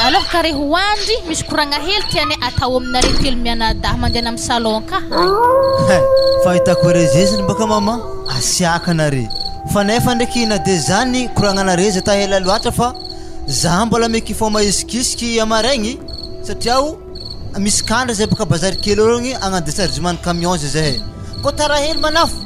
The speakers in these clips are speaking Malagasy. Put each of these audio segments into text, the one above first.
Aloha ka re ho andry, misy koragna hely tianay atao aminareo telo mianadahy mandehana amin'ny salon ka hay. He, fahitako erezeziny baka maman, asiaka nare. Fa nefa ndreky na de zany koragnanare za ta ela loatra fa za mbola mikifoha mahisikisiky amaregny satria o misy kandra zay baka bazary kely eo regny agnano dechargement ny camion zay zahay. Kô tara hely manafo,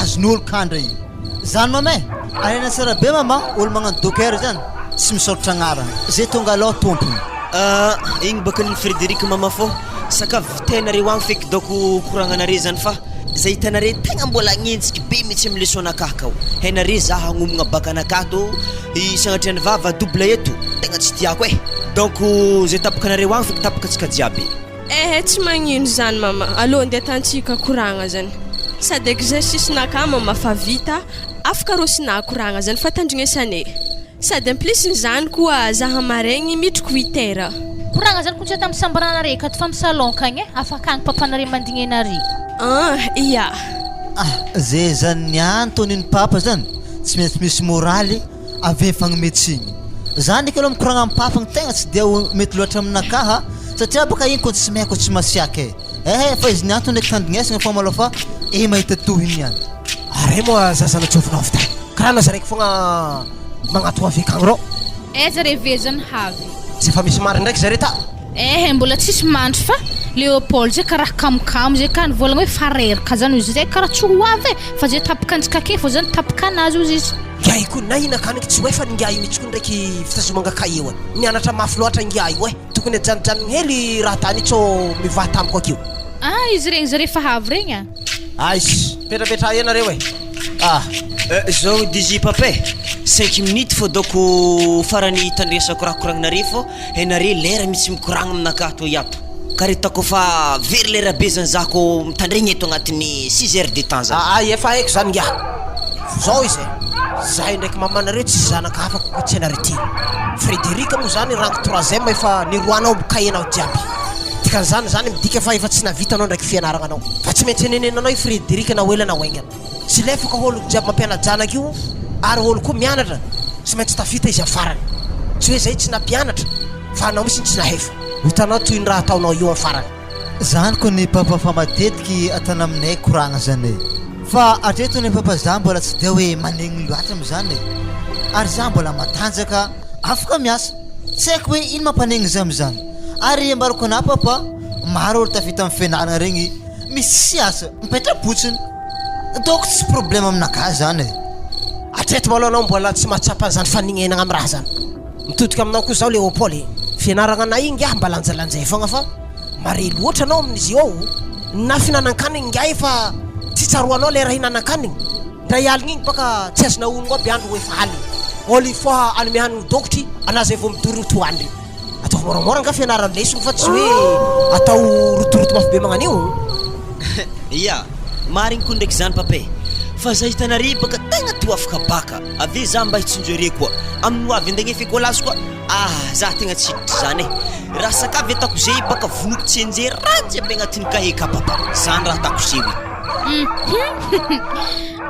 azon'olo kandra io. Zany mama e! Harena tsara be mama, olo magnano docker zany tsy misaotra agnarana, zay tonga aloha tompony. Ah, igny baka ny Frederic mama fô sakafo vitainareo agny feky daoko koragnanare zany fa za hitanare tegna mbola agnenjiky be mitsy amy leçon nakah kao, hainare za hagnomagna bac anakah tô i sagnatria ny vava double eto tegna tsy tiako eh, donc zay tapaka anareo agny feky tapaka antsika jiaby. Ehe tsy magnino zany mama, aleo andeha atantsika koragna zany, sady exercice nakah mama fa vita, afaka rosinah koragna zany fa tandrignesane, sady en plus n'izany koa zah hamaregny mitroko huit heures. Koragna zany ko tsy ata am chambre nare akato fa am salon kagny eh, afaka agny papanare mandigny anare. An ia. Ah zay zany ny antony ny papa zany tsy maintsy misy moraly avy mifagnome tsiny. Za ndraiky aloha mikoragna am papa ny tegna tsy dia mety loatra aminakaha satria baka igny ko tsy mahay ko tsy masiaka e. Ehe fa izy ny antony ndraiky tandrignesagna fô malôha fa eh mahita tohiny ihany. Are moa zaza natsofinao avy tany. Karaha anao zaraiky fogna magnatogna avy akagny rô. Aiza re vezany havy. Tsy efa misy marigny ndraiky zare ta. Ehe mbola tsisy mandry fa Léopold zay karaha kamokamo zay ka nivolagna hoe fa reraka zany ozy zay karaha tsy ho avy e fa zay tapaka antsika ake fô zany tapaka anazy ozy izy. Ngiahy koa na hihinan-kanigny tsy ho efa ny ngiahy mihitsy koa ndraiky fitazomagna kahie io e. Nianatra mafy loatra ngiahy io e. Tokony ajanonjanogny hely raha tany io tsao mivaha tampoka akeo. Ah izy regny zare fa avy regny a. Aiss! Mipetrapetraha eo nareo e! Ah! Zao DJ Papa e! Cinq minutes fô daoko farany hitandresako raha koragnanare fô hainare lera mitsy mikoragna aminakahy tô iato ka re tako fa very lera be zany za kô mitandregny eto agnatin'ny six heures de temps zany. Aa efa haiko zany ngiahy! Zao izy e! Zahay ndraiky mamanareo tsisy zanaka hafa koa tsy anareo ty! Frederic moa zany rang troisième efa niroanao cahier-nao jiaby! Dikan'izany zany midika fa efa tsy navita anao ndraiky fianaragna anao fa tsy maintsy anenenanao i Frederic na ho ela na ho haingana. Tsy lefaka olo jiaby mampiana-janaka io ary olo koa mianatra tsy maintsy tafita izy amin'ny farany. Tsy hoe zay tsy nampianatra fa anao mihitsy no tsy nahefa. Ho hitanao toy ny raha ataonao io amin'ny farany. Zany ko ny papa fa matetiky atana aminay koragna zany e. Fa hatreto ny papa za mbola tsy dia hoe manegny loatra amizany e. Ary za mbola matanjaka afaka miasa. Tsy haiko hoe ino mampanegny za amizany. Ary ambarako anah papa, maro olo tafita am fianaragna regny misy tsy asa, mipetra-potsiny. Donc tsy problème aminakahy zany e. Hatreto malou anao mbola tsy mahatsapa an'izany fanignenagna am raha zany. Mitodika aminao koa zaho Léopold e. Fianaragna anay io ngiahy mba lanjalanjay fogna fa mare loatra anao amin'izy io ao. Na fihinanan-kanigny ngiahy efa tsy tsaroanao lera hihinanan-kanigny. Ndray aligny igny baka tsy azonao onogno aby andro efa aligny. Ol hifoha hanome hanigny dôkotry anà zay vao midorogno toandry. Ataovy môramôra angaha fianarana lesogno fa tsy hoe atao rotoroto mafy be magnan'io. Ya, marigny koa ndraiky zany papa e! Fa za hitanare baka tegna toa afaka baka, avy eo za mba hitsinjo are koa, amin'ny ho avy andeha agnefy ekôlazy koa, ah za tegna tsy hiditry zany e! Raha sakafy ataoko zay baka vonoko tsianjery raha jiaby agnatin'ny kahie ka papa, zany raha atako zay oe.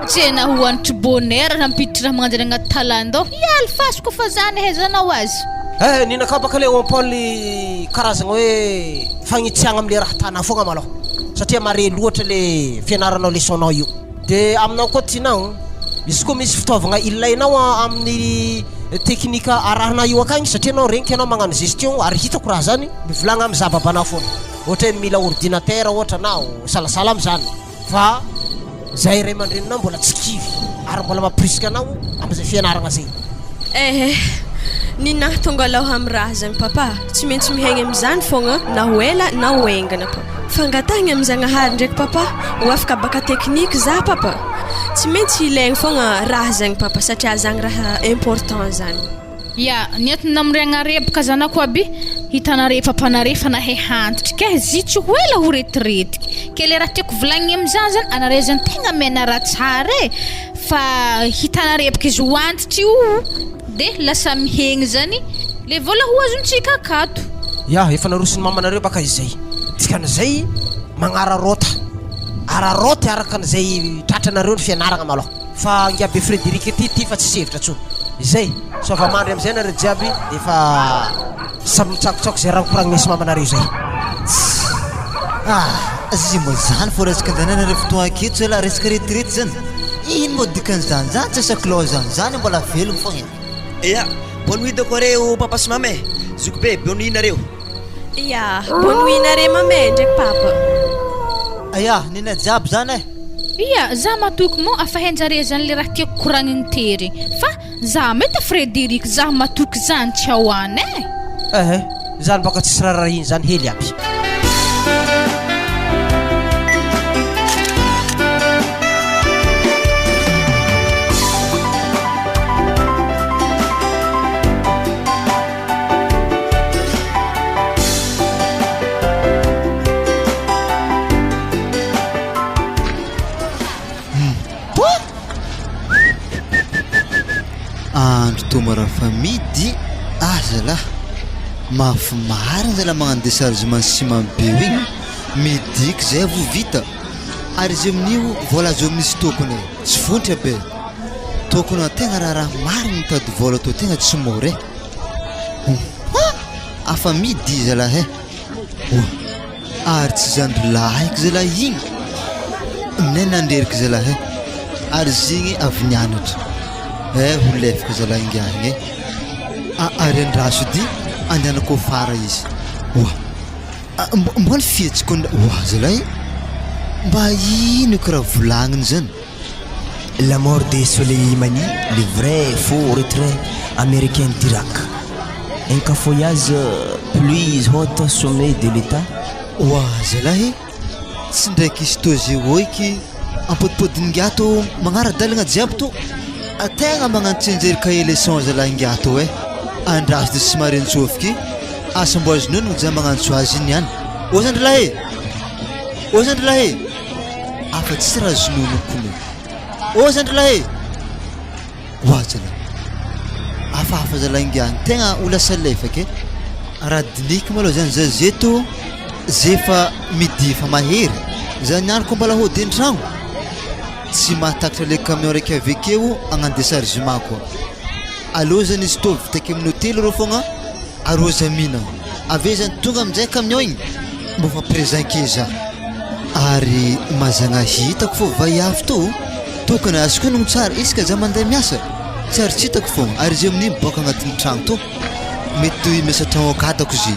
Tsena ho anitry bonheur raha mampiditry raha magnanjany agnaty talan-doha. Hialy fasiko fa zany ahaizanao azy. Eh, ninakà baka le Paul karazagna hoe fagnitsiagna amle raha tana fogna malôha satria mare loatra le fianaranao leçon-nao io. De aminao koa Tina o, izy koa misy fitaovagna ilainao amin'ny teknika arahinao io akagny satria anao regniky anao magnano gestion ary hitako raha zany, mivolagna amy za babanao fogna, ohatra hoe mila ordinateur ohatra anao, salasala amizany. Fa zay ray aman-dreninao mbola tsy kivy ary mbola mampirisika anao amin'izay fianaragna zay. Eh eh, ninahy tonga aloha am raha zagny papa, tsy maintsy mihaigny amizany fogna na ho ela na ho aingana papa. Fangatahagna am Zagnahary ndraiky papa ho afaka baka technique za papa, tsy maintsy ilaigny fogna raha zagny papa satria zagny raha important zany. Ya, ny antony namoriagna reboka zanako aby, hitanare papanare fa nahay hantitry keh zy tsy ho ela ho retiretiky, ke le raha tiako volagniny amizany zany anare zany tegna mianara tsara e, fa hitanare boka izy ho antitry io de lasa mihegny zany le vola ho azontsika akato. Ya, efa naroson'ny mamanareo baka izay. Dikan'izay magnararaota. Araraoty araka an'izay tratranareo ny fianaragna malôha. Fa ingahy be Frederic ity ity fa tsisy hevitra tsony. Izay, soava mandry amizay nareo jiaby efa samy mitsakotsako zay raha koragniny sy mamanareo zay. Tss! Ah! Zizi moa zany fô resaka andehanana re fotoagna aketo zay lah resaka retirety zany. Ino moa dikan'izany? Zany tsy asako loha zany, zany mbola velogno fogna e. Ya, bonne nuit dôko areo papa sy mama e! Zoky be, bonne nuit nareo. Ya, bonne nuit nare mama e, ndraiky papa. Ya, nina jiaby zany e. Ya, za matoky moa afa hainjare zany le raha tiako koragniny tery fa za mety Frederic za matoky zany tsy ao any e. Ehe, zany baka tsisy rarahiny zany hely aby. Andro Toma Rafamidy ah zalah mafy marina zalah magnano déchargement ciment be io igny midiky zay vo vita ary izy amin'io vola azo amin'izy tokony e tsy vontra be tokony tegna raharaha marina mitady vola tô tegna tsy mora e Oa! Afa midy zalahy eh! Oa! Ary tsy zandry lahiko zalahy igny? Nay nandreraka zalahy eh! Ary zigny avy nianatra. Eh ho lefaka zalahy ingahy igny eh! A ary andraso edy andehanako afara izy. Oa! Mba ny fihetsiko oa zalahy mba ino karaha volagniny zany? La mort de Soleimani, le vrai faux retrait américain d'Irak. Un cafouillage plus haut sommet de l'État. Oa zalahy e! Tsy ndraiky izy tô ze oiky ampodipodiny ngiahy tô magnara-dalagna jiaby tô tegna magnano tsianjery cahier leçon zalahy ngiahy tô eh! Andraso de tsy marentsôfiky asa mbô azonao no ja magnantso azy iny ihany. Ô zandry lahy e! Ô zandry lahy e! Afa tsisy raha zononoko kony. Ô zandry lahy e! Oa zalahy. Hafahafa zalahy ingahy. Tegna ho lasa lefaka e. Raha dinihiko malôha zany za zeto ze efa midi efa mahery. Za niany koa mbola hody an-tragno. Tsy mahatakatra le camion raiky avy akeo hagnano déchargement koa. Aleo zany izy tô vita akeo amin'ny hotely reo fogna arô za mihinagna. Avy eo zany tonga aminjay camion igny mbô fa présent ke za. Ary mazagna hitako fô vaiavy tô tokony azoko honogno tsara isaka za mandeha miasa tsy ary tsy hitako fogna ary izy amin'igny miboaka agnatin'ny tragno tô mety miasa tragno akadako izy.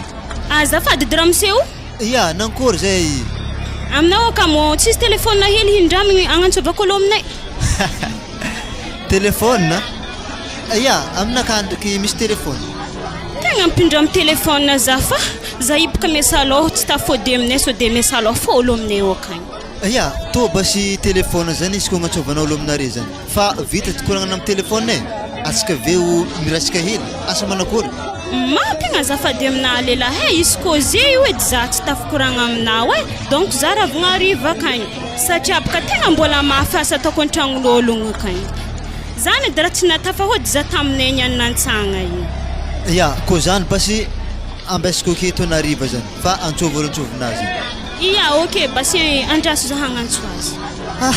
Azafady edy ramose o! Ya, nankôry zay? Aminao akamo tsisy téléphone hely hindramigny agnantsovako olo aminay. Téléphone? Ya, aminakahy ndraiky misy téléphone. Tegna mpindramy téléphone za fa za hiboka miasa alôha tsy tafody aminay sao de miasa alôha fô olo aminay eo akagny. Ya, tô basy téléphone zany izy ko agnantsovanao olo aminare zany. Fa vita ty koragnana am téléphone e, atsika aveo mirasika hely, asa manakory? Mampigna azafady aminah lelahy e, izy kô ze io edy za tsy tafikoragna aminao e, donc za ravogna hariva akagny, satria boka tegna mbola mafy asa ataoko antragnon'ologno akagny. Zany edy raha tsy natafahody za taminay niany nantsagna igny. Ya, kô zany basy ambaisiko aketo an'hariva zany fa antsôvy olo antsôvina azy. Ya, ok basy andraso za hagnantso azy. Ha!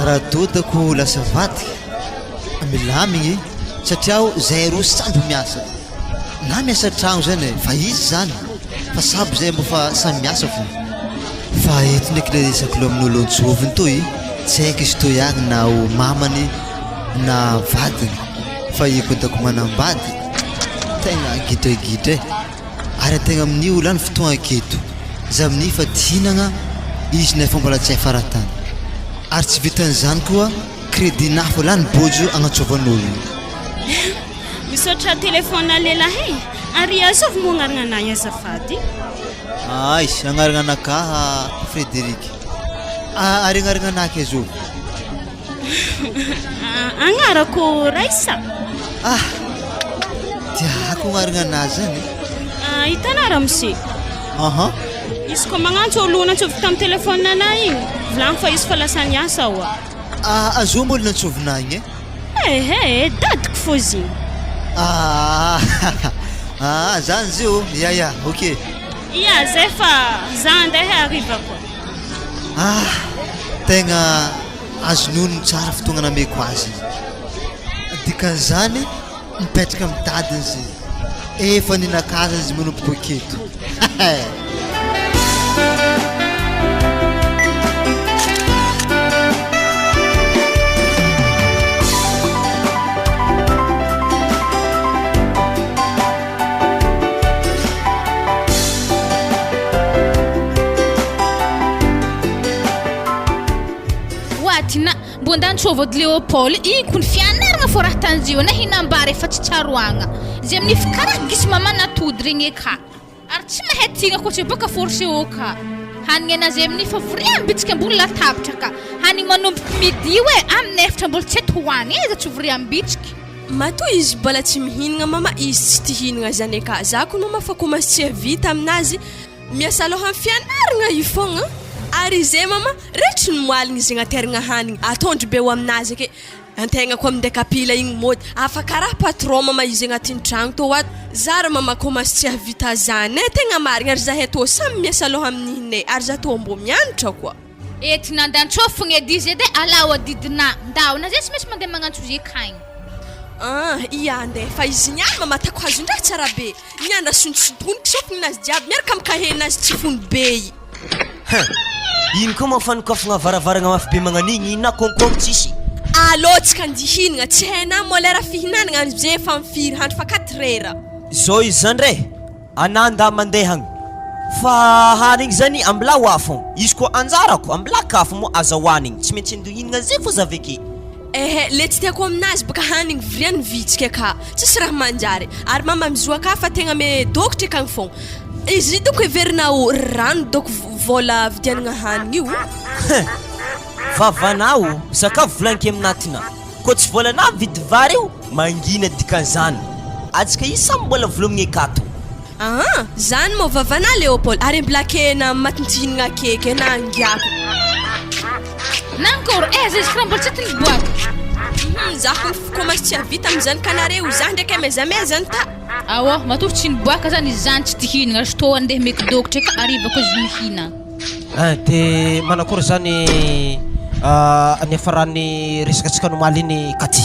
Raha dodako lasa vadiko, milamigny satria aho zahay roa samby miasa, na miasa tragno zany e, fa izy zany fa sabo zay mba fa samy miasa fô. Fa eto ndraiky le resako lo amin'olo antsoviny toy, tsy haiko izy toy agny na ho mamany na vadiny fa io ko dako manambady tegna gidragidra e. Ary antegna amin'io lany fotoagna aketo, za amin'io fa te hihinagna izy nefa mbola tsy hay faratany. Ary tsy vitan'izany koa crédit n'afo lany bôjo agnantsovan'ologno. Misaotra téléphone lelahy e! Ary azovy moa agnarana anay azafady? Aish, agnarana anakahy Frederic. Ary agnarana anakahy azovy? Agnarako Raissa. Ah! Tiako agnarana anazy zany. Ah, hitanao ramose? Aha. Izy koa magnantso olo nantsoviko tamin'ny téléphone anah igny, volagno fa izy fa lasa niasa oa. Ah, azo mbola nantsovina igny eh? Ehe, dadiko fô izy igny. Ah, ah, zany izy io, ya ya, ok. Ya, zay fa za andeha hariva koa. Ah, tegna Azo nono tsara fotoagna nameko azy. Dikan'izany mipetraka amin'ny dadiny izy. Efa ninakaza izy manomboka aketo. Oatina, mbô ndantsôva edy Léopold, igny kony fianaragna fô raha tanjio na hinam-bary efa tsy tsaroagna. Zay amin'ny karaha gisa mamana atody regny eka. Ary tsy mahay tigna koa tsy bôka forcé-o ka. Hanigny anazy amin'ny fa voriam-bitsika ambony latabatra ka. Hanigny manomboky midi io e, amin'ny efatra mbola tsy eto hoany, aiza tsy voriam-bitsiky. Matoa izy mbola tsy mihinagna mama izy tsy tia hihinagna zany ka za ko mama fa komasy tsy vita aminazy miasa loha am fianaragna io fogna ary izay mama retry ny moaligny izy agnateragna hanigny ataondry be ho aminazy ake antegna koa minday kapila igny mody afa karaha patron mama izy agnatin'ny tragno tô ato za ra mama komasy tsy ahavita zany e tegna marigny ary zahay tô samy miasa loha amin'ihinay ary za tô mbô mianatra koa. Ety nandantsôfigny edy izy edy e, alao adidinà, ndao na zay tsy maintsy mandeha magnantso izy akagny. Ah, ia andeha fa izy niany mamatako hazon-draha tsara be, niany raha sontosintoniko sôfigny nazy jiaby miaraka amy kahie-nazy tsy fony be i. Hein! Ino koa moa fanokafagna varavaragna mafy be magnan'igny, na kônkôgny tsisy? Alô tsika andia hihinagna, tsy hainà moa lera fihinanagna any zay efa amy firy handro fa quatre heures. Zao izy zany re! Anah nda mandeha agny fa hanigny zany ambilà ho afo izy koa anjarako ambilà kafo moa aza hoanigny tsy maintsy andeha hihinagna zay fô za aveke. Ehe le tsy tiako aminazy baka hanigny voriany vitsika ka tsisy raha manjary ary mama mizoa ka fa tegna me dokotra akagny fogna izy doko heverinao rano doko vola vidianagna hanigny io. Hein! Vavanao sakafo volagniko aminah ty na koa tsy volanah mividy vary io Mangina dikan'izany. Atsika io samy mbola volomigny akato. Aa zany moa vavanà Léopold ary mblakena matintihinigna akeky e na angiako. Nankôry aiza izy kiraha mbola tsy aty niboaka. Hum za ko komasy tsy havita amizany ka nareo za ndraiky amezamezany ta. Aoa, matoa tsy niboaka zany izy zany tsy tia hihinagna, ry tô andeha meko dokotra ka hariva koa izy mihinagna. Ein de manakory zany niafaran'ny resaka antsika nomaly iny Katy?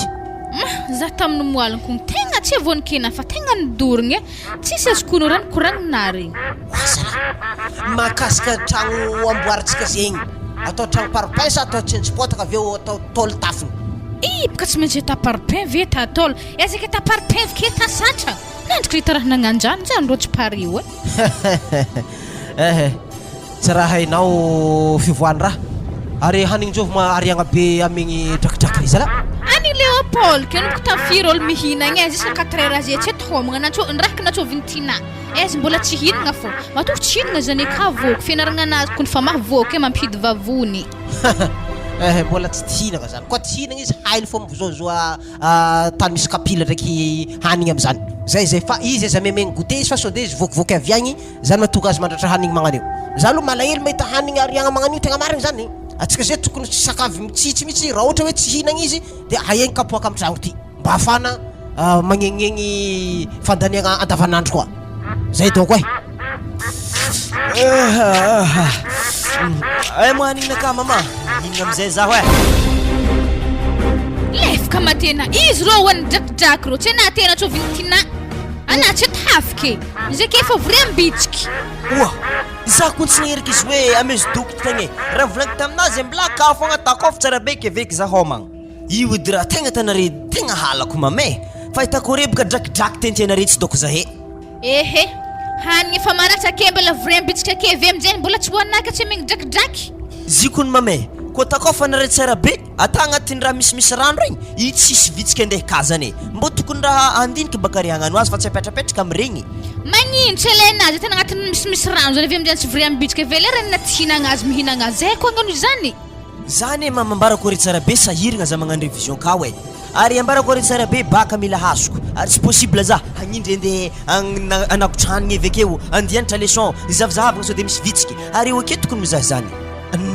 Mah, za tamin'ny moaligny kony tegna tsy voan-kena fa tegna nidorigny e, tsisy azoko ono raha nikoragninà regny. Oasana, mahakasika tragno amboarintsika zegny, atao tragno parpaing sa atao tsentsipotaka avy eo atao tôle tafony? Ih, bôka tsy maintsy atao parpaing ve atao tôle? Aiza ke atao parpaing avy ke atao satra? Nandriky nahita raha nagnanjany zany rô tsy pare io e. Eh tsy raha hainao fivoahan'ny raha. Ary hanigny njovy ma ariagna be amigny drakidraky ry zalahy. Any Léopold ke nomko tam firy olo mihinagna e jusqu'à quatre heures zay tsy eto homagna nantsô ndraiky nantsôviny Tina aiza mbola tsy hinagna fô matoa tsy hinagna zany ka voky fianaragna anazy kony fa mahavoky e mampihidy vavony. Eh mbola tsy tihinagna zany koa tsy hinagna izy hainy fô mivozoazoa tany misy kapila ndraiky hanigny amizany. Zay zay fa izy aza memegny goûter izy fa sao de izy vokivoky avy agny Zany mahatonga azy mandratra hanigny magnan'io. Za aloha malahelo mahita hanigny ariagna magnan'io tegna marigny zany. Atsika zay tokony tsy sakavy mitsitsy mihitsy raha ohatra hoe tsy hihinagna izy de ahegny kapoaka am tragno ty mba ahafahana magnegnegny fandaniagna andavanandro koa. Zay dônko e. Ay moa hanigny naka mama, mihinagna amizay zaho e. Lefaka matena izy rô hoan'ny drakidraky rô tsy anah tena tsoviny tinah anah tsy atahafiky e. Izy ake efa voriam-bitsiky. Oa! Izaho koa tsy naheriky izy hoe amezo dokotra tagny e! Raha volagniko taminazy mbla ka fogna takôfy tsara be ke veky za homagna. Io edy raha tegna tanare tegna halako mama e! Fa hitako reboka drakidraky tentianare tsy dôko zahe. Ehe! Hanigny efa maratra ake mbola voriam-bitsika ake ve aminjay mbola tsy hohaninah ka tsy amegny drakidraky. Zio kony mama e! Koa takôfy anare tsara be! Ata agnatin'ny raha misimisy rano regny, i tsisy vitsika andeha hikazana e! Mbô tokony raha handiniky baka re hagnano azy fa tsy apetrapetraka amin'regny. Magnino tsy alaina azy atana agnatin'ny misimisy rano zany avy aminjany tsy voriam-bitsika ve le renina tsy hihinagna azy mihinagna azy zay ko hagnano izany. Za anie mama ambarako ry tsara be sahiragna za magnano revision kao e! Ary ambarako ry tsara be baka mila hazoko ary tsy possible za hagnindry andeha hanakotra hanigny avy akeo andeha hianatra leçon hizavizahavagna sao de misy vitsiky ary eo ake tokony mizaha zany.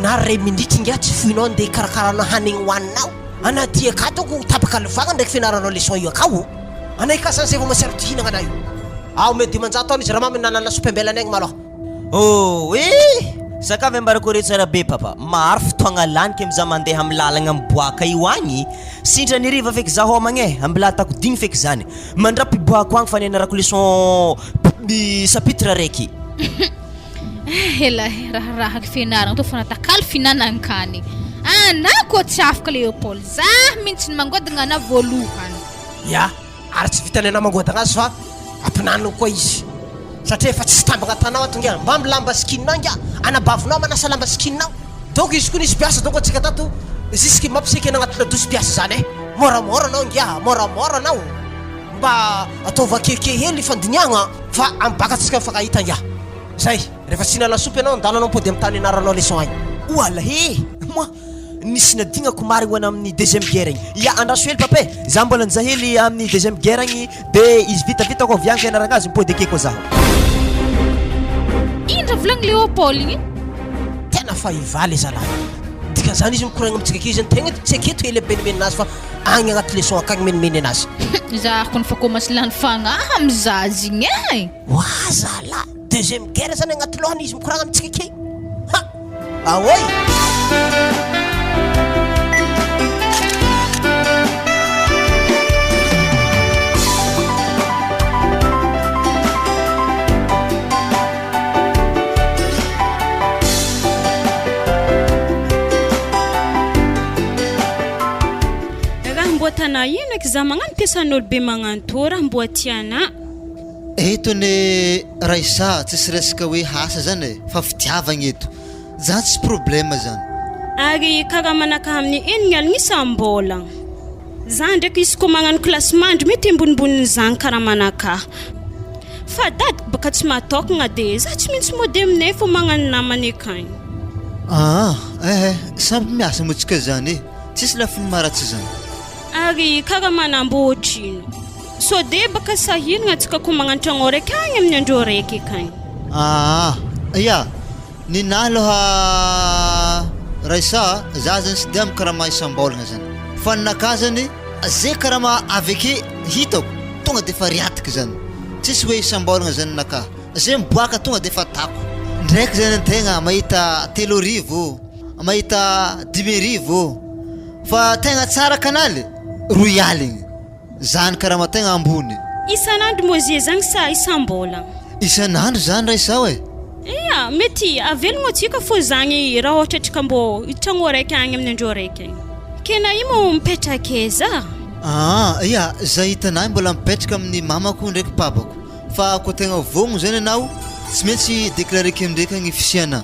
Na ray minitra ingahy tsy foinao andeha hikarakaranao hanigny hoaninao anah aty akato ko tapaka lovagna ndraiky fianaranao leçon io akao anah ikasany zay vao matsiaro ty hihinagna anah io aho omeo 500 any izy ramamy nanana lasopy ambelany agny maloha. Oh eh! Sakavy ambarako re tsara be papa, maro fotoagna laniky amy za mandeha amy lalagna miboaka io agny, sintrany hariva feky za homagna e, ambila atako digny feky zany, mandrapiboahako agny fa nianarako leçon chapitre araiky. Eh elahy raharahako fianaragna tô fa natakalo fihinanan-kanigny. Anà koa tsy afaka Léopold, zah mintsy ny mangodagna anà voalohany. Ya, ary tsy vitan'ny anà mangodagna azy fa ampinaniny koa izy. Satria efa tsisy tambagna atanao ato ngia, mbamy lamba sikininao ngia, anabavinao manasa lamba sikininao. Donc izy koa nisy mpiasa donc antsika tato jusque mampiseky anà agnaty ladosy mpiasa zany eh. Môramôra anao ngia, môramôra anao. Mba ataovy akeke hely fandiniagna fa am baka tsika mifankahita ngia. Zay, rehefa tsy hinana lasopy ianao andalo anao mipody am tany ianaranao leçon agny. Oalahy e! Moi, nisy nadignako marigny ho ana amin'ny deuxième guerre igny. Ya, andraso hely papa e! Za mbola nizaha hely amin'ny deuxième guerre igny de izy vitavita koa avy agny fianaragna azy mipody ake koa zaho. Ino raha volagny Léopold igny? Tena fa hivaly zalahy. Dikan'izany izy mikoragna amintsika aketo zany tegna tsy aketo hely ampenimena azy fa agny agnaty leçon akagny menimeny anazy. Za kony fa commence lany fagnahy amy zaza igny e! Oa zala! Deuxième guerre zany agnaty lohany izy mikoragna amintsika ake! Ha! Aoy! Raha mbô tanà ino eky za magnano mpiasan'olo be magnano tô raha mbô tianà. Eto anie Raissa tsisy resaka hoe asa zany e fa fitiavagna eto, zany tsy problème zany. Ary karamanakahy amin'ny enigny aligny isam-bolagna. Za ndraiky izy koa magnano kilasimandry mety ambonimbonin'izany karamanakahy. Fa dadiko baka tsy matôkagna de za tsy maintsy mody aminay fô magnano namany akagny. Aa eh eh samby miasa moa tsika zany e, tsisy lafiny maharatsy zany. Ary karamanambo ohatrino? Sao de baka sahiragna tsika koa magnano tragno araiky agny amin'ny andro araiky akagny. Aa ya, ninahy aloha Raissa a, za zany tsy de amin'ny karama isam-baolagna zany, fa ninakahy zany ze karama avy ake hitako tonga de efa riatiko zany, tsisy hoe isam-baolagna zany ninakahy, ze miboaka tonga de efa atako, ndraiky zany antegna mahita 3000, mahita 5000, fa tegna tsara kanaly roy aligny. Zany karama tegna ambony. Isan'andro moa zagny sa isam-bolagna? Isan'andro zany ra izao e. Ia, mety avelogno atsika fô zagny raha ôhatra atsika mbô tragno araiky agny amin'ny andro araiky agny. Ke na io moa mipetraka aiza? Aa, ia, za hitanay mbola mipetraka amin'ny mamako ndraiky babako. Fa koa tegna vogno zany anao, tsy maintsy declarer-ko ndraiky ny fisianà.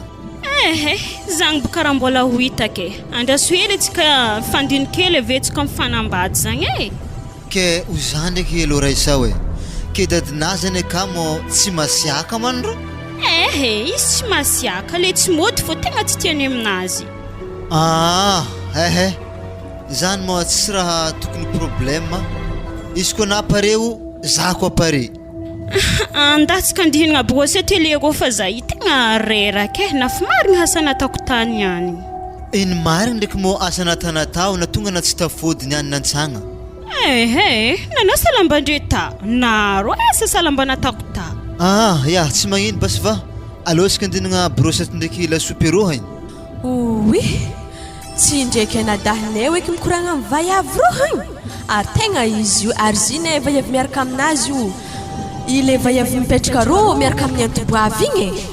Ehe, zagny boka raha mbola ho hitako e. Andraso hely antsika mifandiniky kely avy eo tsika mifanambady zagny e. Ke ho za ndraiky elo Raissa oe. Ke dadinah zany akamo tsy masiaka man ro? Ehe, izy tsy masiaka, le tsy mody fô tegna tsy tiany aminazy. Aa ehe, zany moa tsisy raha tokony problème, izy koa na pare o za koa pare. Andatsaka andihinagna brochette lerô fa za io tegna reraka e, nafy marigny asa nataoko tany niany. Ino marigny ndraiky mô asa natanatao na tonga na tsy tafody niany nantsagna? Ehe, nanasa lamba ndre ta, naro e sasa lamba natako ta. Aa ya, tsy magnino basy va, aleo asika andinagna brochette ndraiky lasopy arô hein. Ouii! Tsy indraiky anadahinay eky mikoragna am vaiavy rô hagny! Ary tegna izy io ary zy ne vaiavy miaraka aminazy io ile vaiavy mipetraka rô miaraka amin'ny antoboavy igny e!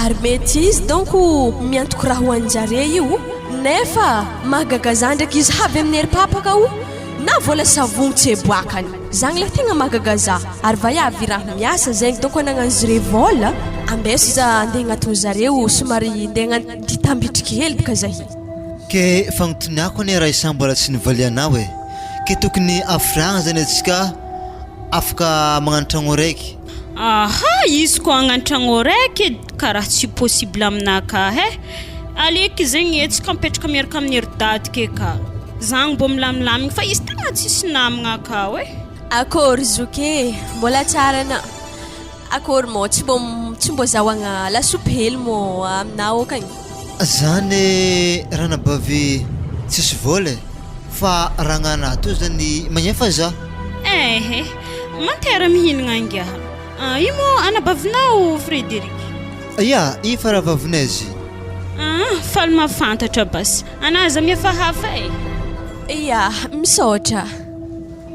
Ary mety izy donko miantoko raha ho anjare io nefa mahagaga za ndraiky izy havy amin'ny ery papaka o na vola savogno tsy eboakany zagny le tegna mahagaga za ary vaiavy raha miasa zegny donko anagnanjare vola ambeso za andeha agnatony zareo somary ndeha Ty tambitriky hely bka zahi. Ke fagnotoniako anie Raissa mbola tsy nivalianao e! Ke tokony afiragna zany atsika afaka magnano tragno raiky. Aha izy ko hagnano tragno raiky edy karaha tsy possible aminakahy e! Aleoko zegny etsy ka mipetraka miaraka amin'ny ry dadiko e ka! Zagny mbô milamilamigny fa izy tegna tsisy namagna akao e! Akory zoky e! Mbola tsara ana. Akory mô tsy mbô tsy mbô zahoagna lasopy hely mô aminao akagny. Zany ranabavy tsisy vôla e, fa ragnana tô zany magnefa za. Ehe, mantera mihinagna ingahy. Io moa anabavinao Frederic? Ya, i faravavinay izy. Ah, faly mahafantatra basy. Anà aza mihafahafa e. Ya, misaotra.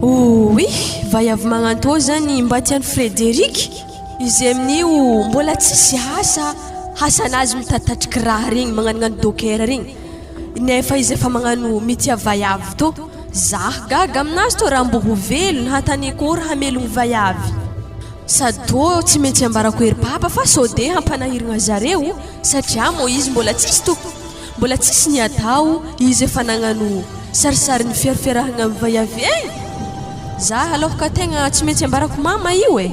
Ouii, vaiavy magnantô zany mba tian'i Frédéric? Izy amin'io mbola tsisy asa, asanazy mitatatriky raha regny, magnanognano docker regny, nefa izy efa magnano mitia vaiavy tô, zah gaga aminazy tô raha mbo ho velona hataniko ô raha hamelogno vaiavy. Sady tô tsy maintsy ambarako ery papa fa sode hampanahiragna zareo satria mô izy mbola tsisy to. Mbola tsisy ny atao, izy efa nagnano sarisarin'ny fiarafiarahagna amin'ny vaiavy eh! Za aloha ka tegna tsy maintsy ambarako mama io eh!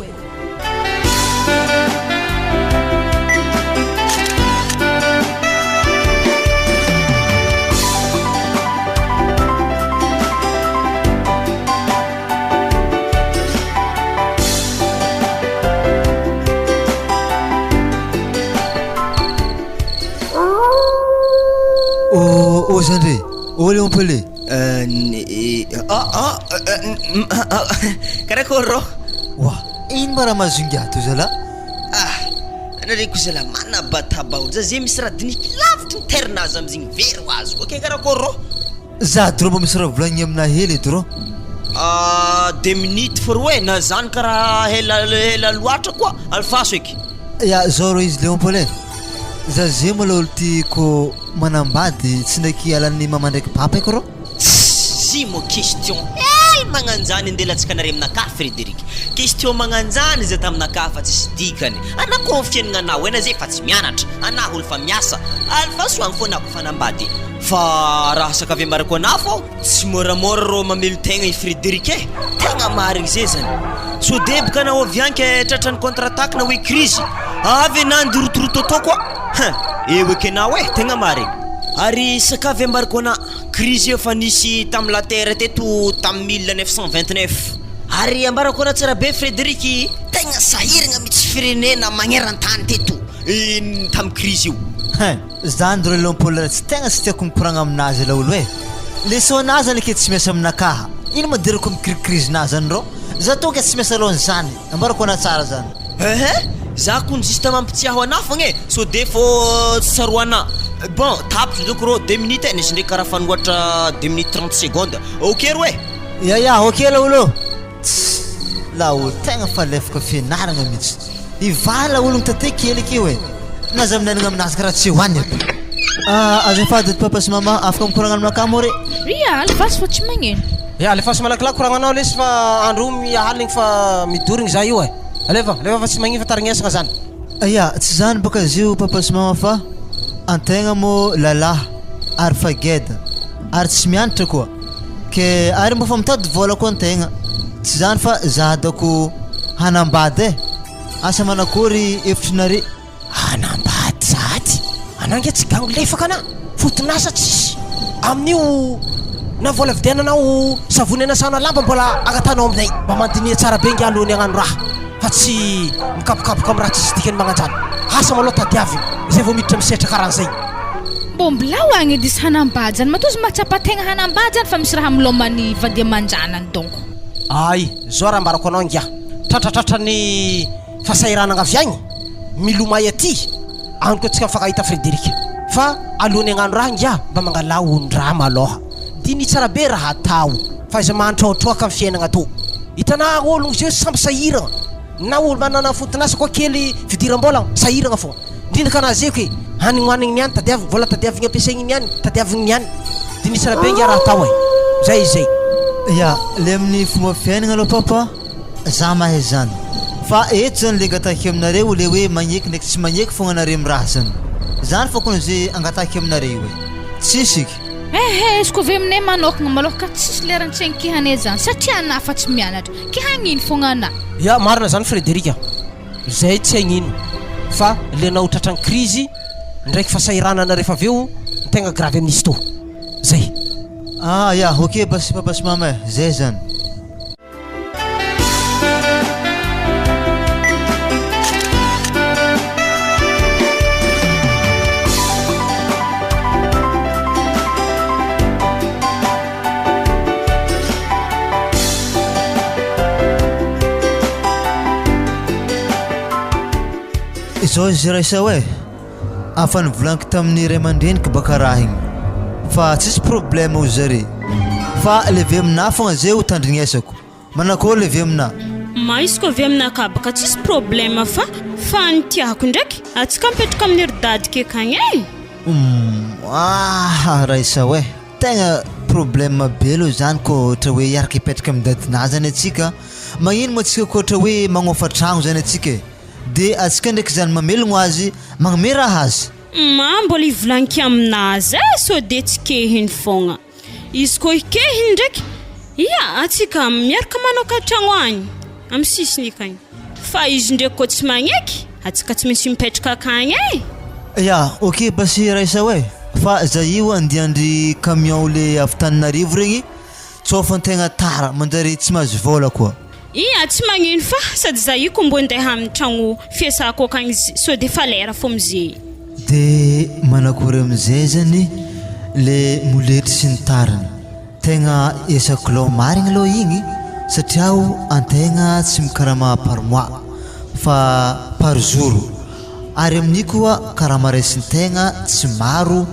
Oh, oh zandry, oh Léon Pelé. Ah, ah, karakory rô? Oa, ino ma raha mahazo ingahy to zalahy? Ah, anareo ko zalahy manabataba olo, za zay misy raha diniky lavitry ny terre-nazy amizigny very ho azy koa, ke karakory rô? Za drô mba misy raha volagniny aminah hely e drô. Ah, deux minutes fô roe, na zany karaha ela ela loatra koa, alefaso eky. Ya, zao rô izy Léon Paul e, za zay mbola olo ty kô manambady tsy ndraiky alan'ny mama ndraiky papa eky rô. Tssy moa question hely magnanjany ndeha latsaka anare aminakahy Frederic, question magnanjany za taminakahy fa tsisy dikany, anah koa fiaignanao ena zay fa tsy mianatra, anah olo fa miasa, alefaso agny fô anah koa fanambady. Fa raha sakavy ambarako anah fô tsy moramora rô mamelon-tegna i Frederic e! Tegna marigny zay zany! Sao deboka anao avy agny ke tratran'ny contre attaque na hoe crise, avy anah ndirotoroto atao koa! Hein! Eo eky anao e! Tegna marigny! Ary sakavy ambarako anah, crise io efa nisy tam la terre teto tam 1929. Ary ambarako anah tsara be Frederic, tegna sahiragna mitsy firenena magneran-tany teto tam crise io. Hein! Zany ry Leopold tsy tegna tsy tiako mikoragna aminazy laolo e! Leçon-na zany ake tsy miasa aminakaha, ino ma dirako mikirikirizinà zany rô? Za tô ke tsy miasa alohan'ny zany, ambarako anà tsara zany. Ehe, za kony juste mampitsiaho anà fogna e, sao de fô tsy tsaroanà. Bon, tapitra doko rô deux minutes e, nisy ndraiky karaha fanoatra deux minutes trente secondes, ok rô e! Ya ya, ok laolo ô! Tss! Laolo tegna fa lefaka fianaragna mihitsy. Hivaha laolo ny tate kely akeo e. Na aza minainagna aminazy karaha tsy hoaniny aby. Ah, azafady edy papa sy mama, afaka mikoragna aminakahy moa re? Ria, alefaso fa tsy magneno. Ya, alefaso malakilaky koragnanao lesy fa andro io aligny fa midorigny za io e. Alefa, alefa fa tsy magnino fa tarignesagna zany. Ya, tsy zany bôka izy io papa sy mama fa antegna moa lalahy ary fa geda ary tsy mianatra koa. Ke ary mba fa mitady vôla koa antegna, tsy zany fa za dako hanambady e, asa manakôry hevitrinare? Hanambady sahady? Anà nge tsy gango lefaka anà, foton'asa tsisy amin'io na vola vidiananao savony anasanao lamba mbola angatahanao aminay, mba mandiniha tsara be nge alohan'ny hagnano raha fa tsy mikapokapoka amin'ny raha tsisy dikany magnanjany, asa malôha tadiavina zay vao miditra amin'ny sehatra karan'zay. Mbô mblao agny edy izy hanambady zany, matoa izy mahatsapa tegna hanambady zany fa misy raha milômany vady aman-janany donc. Ay, zao raha ambarako anao ingahy, tratratratra ny fahasahiranagna avy agny, milomay aty, any koa tsika mifankahita Frederic, fa alohan'ny hagnano raha ingahy mba mangalà ondraha malôha, diniho tsara be raha atao, fa aiza mahantraotraoka ny fiainagna tô, hitanà ôlogno zay samby sahiragna, na olo manana foton'asa koa kely fidiram-bôla sahiragna fô. Indrindra ka nahazeiko e! Hanigny hohanigny niany tadiavigny, vola tadiavigny ampiasaigny niany, tadiavigny niany. Diniho tsara be nge raha atao e! Zay izy zay. Ya, le amin'ny fomba fiainagna aloha papa, za mahay zany. Fa eto zany le angatahiko aminareo le hoe magneky ndraiky tsy magneky fogna anare am raha zany. Zany fôkony ze angatahiko aminare io e. Tsisy eky. Ehe, izy koa avy aminay manokagna malôha ka tsisy leran-tsaigny kihanay zany satria anah fa tsy mianatra, ke hagnino fogna anah? Ya, marina zany Frederic a! Zay tsy hagnino fa le nao tratran'ny crise ndraiky fasahiranana refa avy eo no tegna grave amin'izy tô. Zay. Ah ya, ok basy papa sy mama eh, zay zany. Izao izy raisa hoe. Afa nivolaniko tamin'ny ray aman-dreniko baka raha igny fa tsisy problème hozy zare fa le avy aminah fogna zay ho tandrignesako. Manakôry le avy aminah? Ma izy ko avy aminah ka baka tsisy problème fa fa ny tiako ndraiky atsika mipetraka amin'ny ry dadiko akagny e! Humm ah Raissa oe! Tegna problème be aloha zany kô ohatra hoe hiaraka hipetraka amin'ny dadinah zany atsika, magnino moa atsika kô ohatra hoe magnofa tragno zany atsika e? De atsika ndraiky zany mamelogno azy, magnome raha azy. Ma mbola hivolagniky aminazy e sao de tsy kehiny fogna. Izy koa hikehiny ndraiky, ia antsika miaraka manoka tragno agny amy sisiny akagny. Fa izy ndraiky koa tsy magneky, antsika tsy maintsy mipetraka akagny e. Ya, ok basy Raissa oe, fa za io andian-dry camion le avy Taninarivo regny, tsao fa antegna tara manjary tsy mahazo vôla koa. Ia, tsy magnino fa sady za io ko mbô ndeha amin'ny tragno fiasako akagny sao de fa lera fô amizay. De manakory amizay zany le moletry sy ny tariny? Tegna esako lao marigny aloha igny satria o antegna tsy mikarama par mois fa par jour ary amin'io koa karama raisintegna tsy maro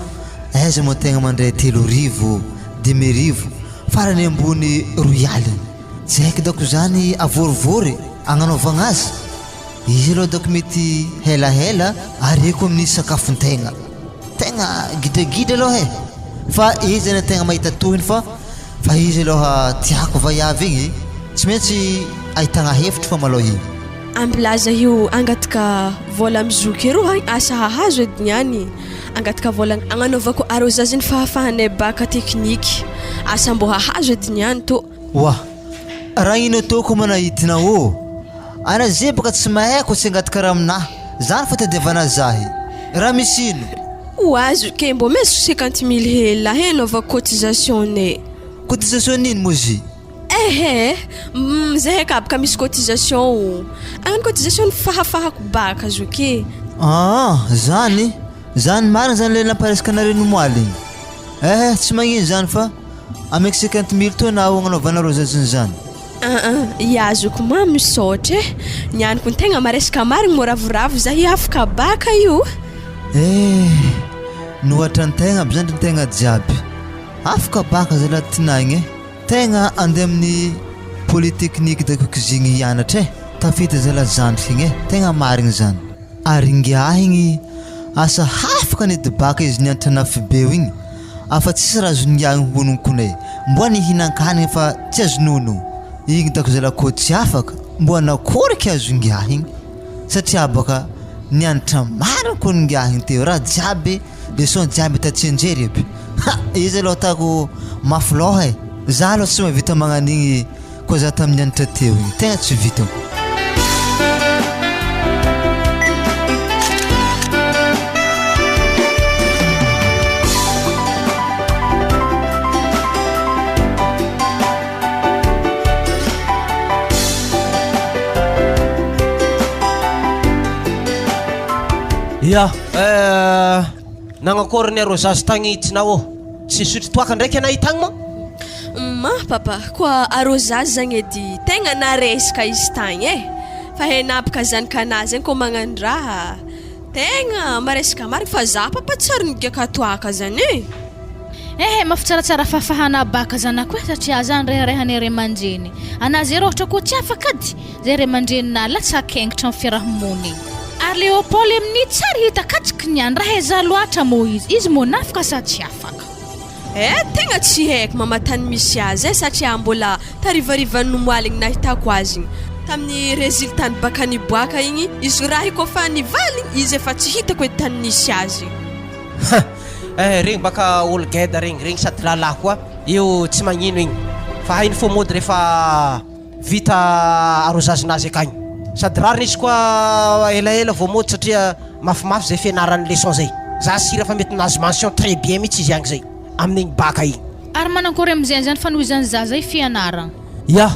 aiza moa tegna mandray 3000, 5000 farany ambony roy aligny. Tsy haiko dako zany avorivory agnanaovagna azy, izy aloha dako mety helahela ary eko amin'ny sakafontegna, tegna gidragidra aloha e, fa izy zany tegna mahita tohiny fa fa izy aloha tiako vaiavy igny tsy maintsy ahitagna hevitry fa malôha igny. Ambilaza io angataka vôla amy zoky ero agny asa hahazo edy niany angataka vôla agnanaovako arrosage ny fahafahanay bac technique asa mbô hahazo edy niany tô. Oa! Raha ino ataoko manahidina ô! Ana ze baka tsy mahay ko tsy angataka raha aminah, zany fitadiavana zahy. Raha misy ino? Ho azo ke mbô meziko cinquante mille hely lahy anaovako cotisation ne. Cotisation n'ino moa zy? Ehe, uhm zahay ka baka misy cotisation o! Agnano cotisation ny fahafahako baka zoky e! Aa zany? Zany marina zany le namparesaka anareo nomoaly igny? Ehe tsy magnino zany fa ameko cinquante mille toa na agnanaovanareo zaziny zany. Aa ya zoky mamy misaotra e! Ny any ko tegna maresaka marigny mô ravoravo za hiafaka baka io. Eh! Nohatra antegna aby zany ry tegna jiaby. Afaka baka zalahy tinagny e! Tegna andeha amin'ny polytechnique de cuisine hianatra e! Tafita zalahy zandriko igny e! Tegna marigny zany. Ary ingahy igny asa hafaka nidibaka izy nianatra nafibeo igny afa tsisy raha azon'ingahy honogno kone mboa nihinan-kanigny fa tsy azo nono igny dako zalahy kô tsy afaka mboa nakory ky azon'ingahy igny satria baka nianatra marigny kony ingahy igny teo raha jiaby leçon jiaby ta tsianjery aby ha izy aloha atako mafy lôha e za aloha tsy mahavita magnano igny Koa za tamin'ny nianatra teo igny tegna tsy vitako. Ya, eh, nagnakôry ny arrosage tagny Tinao ô? Tsy nisotro toaka ndraiky anah i tagny moa? Ma papa, koa arrosage zagny edy tegna naresaka izy tagny e! Fa henabaka zanak'anah zegny kô magnano raha tegna maresaka marigny fa za papa tsy ary nigiaka toaka zany e! Ehe, mafy tsaratsara fahafahana baka zanako e, satria zany reharehane ray aman-dreny. Anah zay raha ohatra koa tsy afaka ady, zay ray aman-dreninah latsa-kengitra amin'ny fiaraha-monigny. Ary Léopold amin'ny tsy ary hita katsiky ny any, raha aiza loatra moa izy, izy moa nafaka sa tsy afaka? Eh, tegna tsy haiko mama tany misy azy eh, satria mbola tarivarivan'ny omaly igny nahitako azy igny, tamin'ny résultat ny bac niboaka igny, izy raha io kôfa nivaly igny, izy efa tsy hitako edy tany nisy azy. Ha! Eh, regny baka olo geda regny, regny sady lalahy koa, io tsy magnino igny, fa hainy fô mody rehefa vita arrosage-nazy akagny, sady rariny izy koa elaela vao mody satria mafimafy zay fianarany leçon zay, za sira fa mety nahazo mention très bien mihitsy izy agny zay, amin'igny bac igny. Ary manankory amizay zany fanohizan'ny zaza io fianaragna? Ya,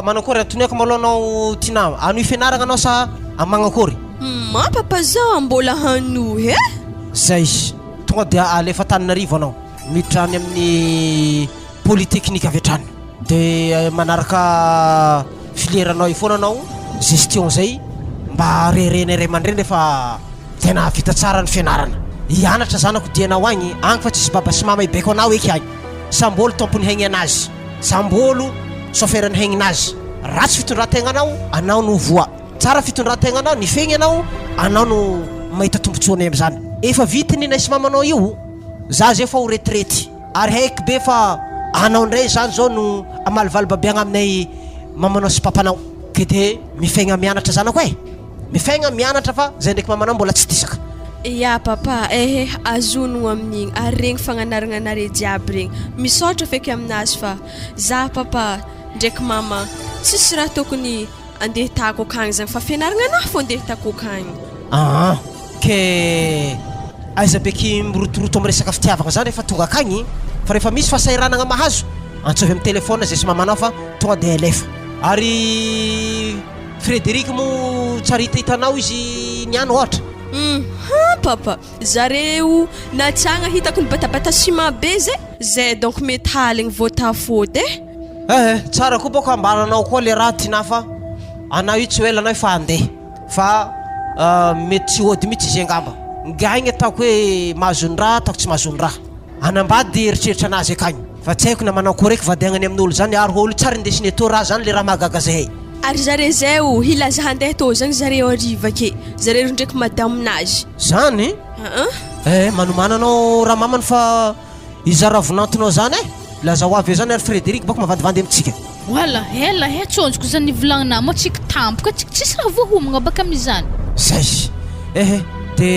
manankory antoniako malôha anao Tinah, hanohy fianaragna anao sa magnankory? Humm papa za mbola hanohy eh! Zay, tonga dia alefa Antananarivo anao, miditra any amin'ny polytechnique avy hatrany, dia manaraka filière anao io foana anao, gestion zay, mba reharehanay ray aman-dreny rehefa tena vita tsara ny fianarana. Hianatra zanako dianao agny, agny fa tsisy baba sy mama hibaiko anao eky agny. Sambôlo tompony haignanazy, sambôlo chauffeur-ny haigninazy. Ratsy fitondran-tegnanao, anao no voa. Tsara fitondran-tegnanao, nifegny anao, anao no mahita tombotsoanay amizany. Efa vita ny nay sy mamanao io, za zay fa ho retraite. Ary haiko be fa anao ndray zany zao no hamalivaly babiagna aminay mamanao sy papanao. Ke de mifegna mianatra zanako e! Mifegna mianatra fa zay ndraiky mamanao mbola tsy disaka. Ya papa ehe azonogno amin'igny ary regny fagnanaragna anare jiaby regny misaotra feky aminazy fa za papa ndraiky mama tsisy raha tokony Andeha hitako akagny zany fa fianaragna anah fô andeha hitako akagny. Aa ke aiza be ki mirotoroto am resaka fitiavagna zany refa tonga akagny fa refa misy fahasahiranagna mahazo antsovy am telephone zay sy mamanao fa tonga de alefa. Ary Frederic mo tsary hitahitanao izy niany ohatra? Hum papa, zareo natsagna hitako nibatabata ciment be zay, zay donc metaly igny vao tafody eh. Eh eh, tsara koa bôka ambaranao koa le raha tinah fa anao io tsy ho ela anao efa handeha fa mety tsy hody mihitsy izy angamba. Nga igny ataoko hoe mahazo ny raha ataoko tsy mahazo ny raha. Hanambady eritreritra anazy akagny fa tsy haiko na manao akory eky vadiagna any amin'olo zany ary olo tsary indesiny etoa raha zany le raha mahagaga zahay. Ary zare zay o hilaza handeha tô zagny zareo hariva ake, zareo ro ndraiky madaminazy. Zany? Aa. Eh, manomana anao ramamany fa Iza ravinantonao zany eh? Laza ho avy eo zany ary Frederic bako mavandivandy amintsika. Wala ela eh tsonjoko zany nivolagnina moa tsika tampoka tsika tsisy raha voahomagna baka amizany. Zay eh de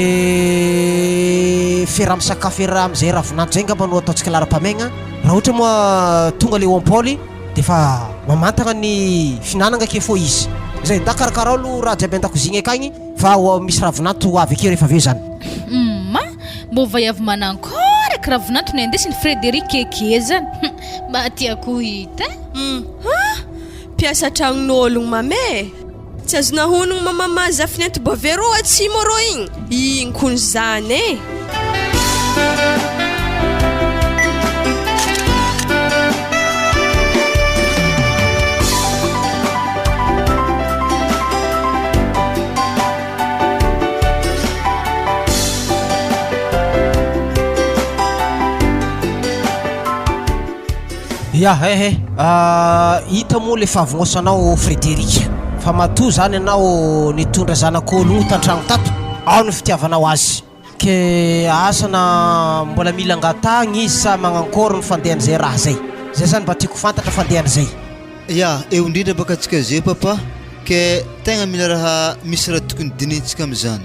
fiaraha misakafo iaraha amizay ravinanto zay ngamba no ataontsika laharam-pahamehagna raha ohatra moa tonga le Paoly de fa mamantagna ny fihinanagna ake fô izy. Zay nda karakarao aloha raha jiaby an-dakozigny akagny fa misy ravinanto ho avy akeo rehefa avy eo zany. Humm Mbô vaiavy manankôry aky ravinanto nendesiny Frédéric eke zany hum mba tiako ho hita eh. Hum mpiasa tragnon'ologno mame e! Tsy azonao honogno ma mama zafinento bave rô atsimo rô igny? Igny kony zany e! Ya eh eh, hita moa le fahavognosanao Frederic fa matoa zany ianao nitondra zanak'olo tantragno tato, ao ny fitiavanao azy. Ke asa na mbola mila angatahagna izy sa magnankôry ny fandehan'izay raha zay. Zay zany mba tiako fantatra fandehan'izay. Ya, eo indrindra baka antsika zay papa, ke tegna mila raha misy raha tokony dinihintsika amizany.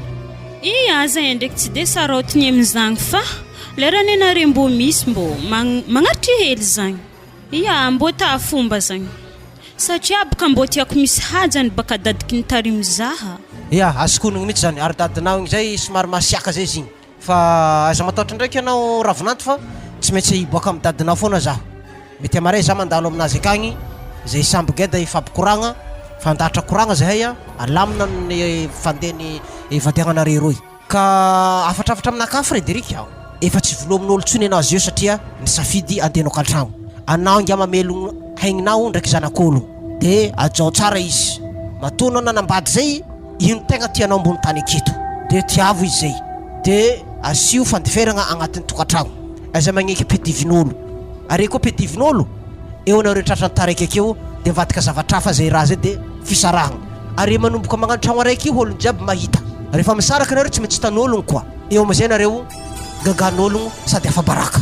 I aza e ndraiky tsy de sarotiny amizagny fa lera nenare mbô misy mbô magnaritry hely zagny. Ia mbô ta fomba zagny satria boka mbô tiako misy hajany baka dadiky nitarimy zaha. Ya, azoko onogno mihitsy zany, ary dadinao igny zay somary masiaka zay izy igny. Fa aza matahotra ndraiky ianao Ravinanto fa tsy maintsy hiboaka amin'ny dadinao foana zaho. Mety hamaray za mandalo aminazy akagny, zay samby geda hifampikoragna, fa handahatra koragna zahay a, alamina ny fandehan'ny vadiagnanareo roy. Ka hafatrafatra aminakahy Frederic a, efa tsy vonoa amin'olo intsony ianao azeo satria nisafidy andeha antragno. Anao ingahy mamelogno haigninao ndraiky zanak'olo de ajao tsara izy. Matoa anao nanambady zay, Io no tegna tianao ambony tany aketo de tiavo izy zay de asio fandeferagna agnatin'ny tokantragno aza magneky ampedivin'olo are koa ampedivin'olo eo anareo tratran'ny taraiky akeo de mivadika zavatra hafa zay raha zay de fisarahagna are manomboka magnano tragno araiky io ologno jiaby mahita rehefa misaraka nareo tsy maintsy hitan'ologno koa eo amizay nareo gagan'ologno sady afa-baraka.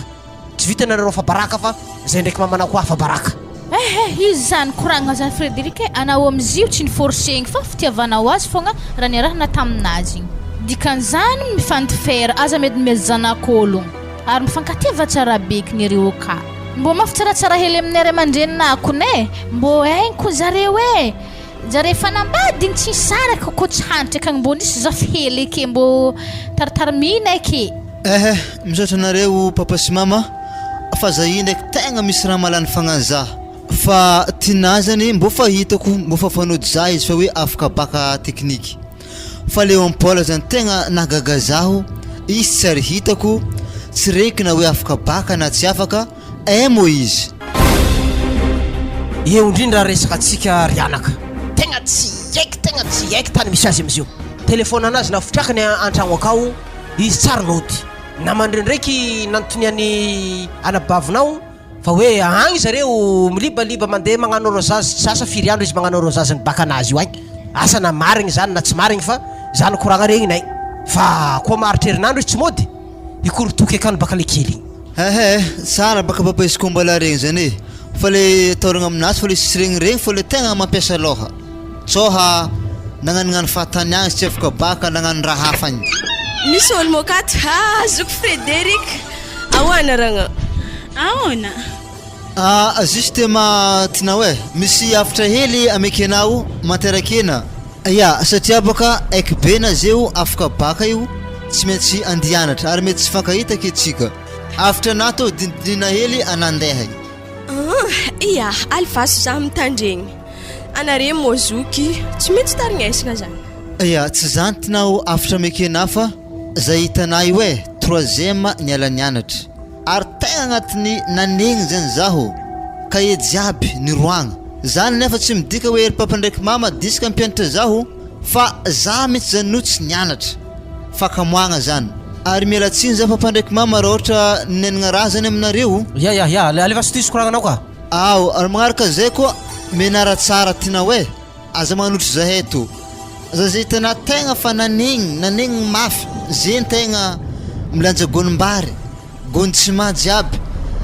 Tsy vita nareo afa-baraka fa zay ndraiky mamanao koa afa-baraka. Eh eh izy zany koragna zany Frederic eh, anao amizio tsy ni-forcegny fa fitiavanao azy fogna raha niarahana taminazy igny, dikan'izany mifandifera aza medimedy zanak'ologno ary mifankatiava tsara beky nereo ka. Mbô mafy tsaratsara hely amin'ny ray aman-dreninah kony eh, mbô haigny ko zareo eh. Zare efa nambady igny tsy nisaraka ko tsy hanitra akagny mbô nisy zafy hely eke mbô taritarmina eke. Ehe misaotra anareo papa sy mama fa za io ndraiky tegna misy raha mahalany fagnahy za fa tinah zany mbô fa hitako mbô fa fanody za izy fa hoe afaka baka tekniky fa le Paul zany tegna nahagaga zaho izy tsy ary hitako tsy regniko na hoe afaka baka na tsy afaka Emo izy. Eo indrindra resaka antsika ry anaka. Tegna tsy haiko tegna tsy haiko tany misy azy amizio. Telephone anazy nafotrakany antragno akao izy tsary nody. Namandreo ndraiky nantonian'ny anabavinao fa hoe agny zareo milibaliba mandeha magnano arosage tsy asa firy andro izy magnano arosage ny bac anazy io agny. Asa na marigny zany na tsy marigny fa zany koragna regninay. Fa koa maharitra herinandro izy tsy mody, hikorotoky akany baka le kely igny. Ehe, tsara baka papa izy koa mbola regny zany e, fa le atahoragna aminazy fa le tsy regniregny fa le tegna mampiasa lôha, tsôha nagnanognano fahatany agny tsy afaka baka nagnano raha hafa agny. Misy olo moka ato ah zoky Frederic ahoana ragna? Ahoana? Ah juste ma tinao eh, misy hafatra hely amekenao manterakena. Ya, satria bôka haiko be na zeo afaka baka io tsy maintsy andia hianatra ary mety tsy hifankahita ke tsika. Hafatra anah tô dinidinina hely anah ndeha e. Ahh ya, alefaso za mitandregny. Anare mô zoky tsy maintsy tarignesagna zany. Ya, tsy zany tinao hafatra amekenah fa zay hitanah io eh, troisième niala nianatra. Ary tegna agnatin'ny nanegny zany zaho, cahier jiaby niroagna. Zany nefa tsy midika hoe ry papa ndraiky mama diska mpianatra zaho fa za mitsy zany no tsy nianatra. Fakamoagna zany. Ary miala tsiny za papa ndraiky mama raha ohatra ninenagna raha zany aminareo. Ya ya ya, alefaso ty sokoragnanao ka. Ao, ary magnaraka zay koa mianara tsara tinao eh. Aza manotro zahay to. Za zay hitanà tegna fa nanegny, nanegny mafy, ze tegna milanja gônim-bary, gônin-ciment jiaby,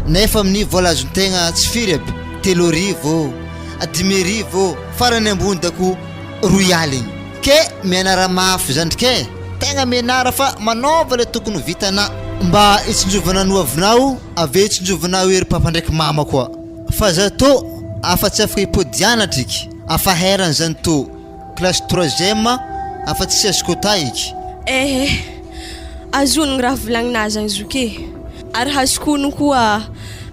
nefa amin'ny vôla azon-tegna tsy firy aby, 3000 ô, 5000 ô, farany ambony dako roy aligny. Ke mianara mafy zandriky e, tegna mianara fa manôva le tokony ho vitanà mba hitsinjovana ny hoavinao, avy eo hitsinjovana ery papa ndraiky mama koa. Fa za tô afa tsy afaka hipody hianatra iky, afa herany zany tô classe troisième afa tsy azoko atà iky. Eh eh, azonogno raha volagninà zany zoky e, ary azoko onogno koa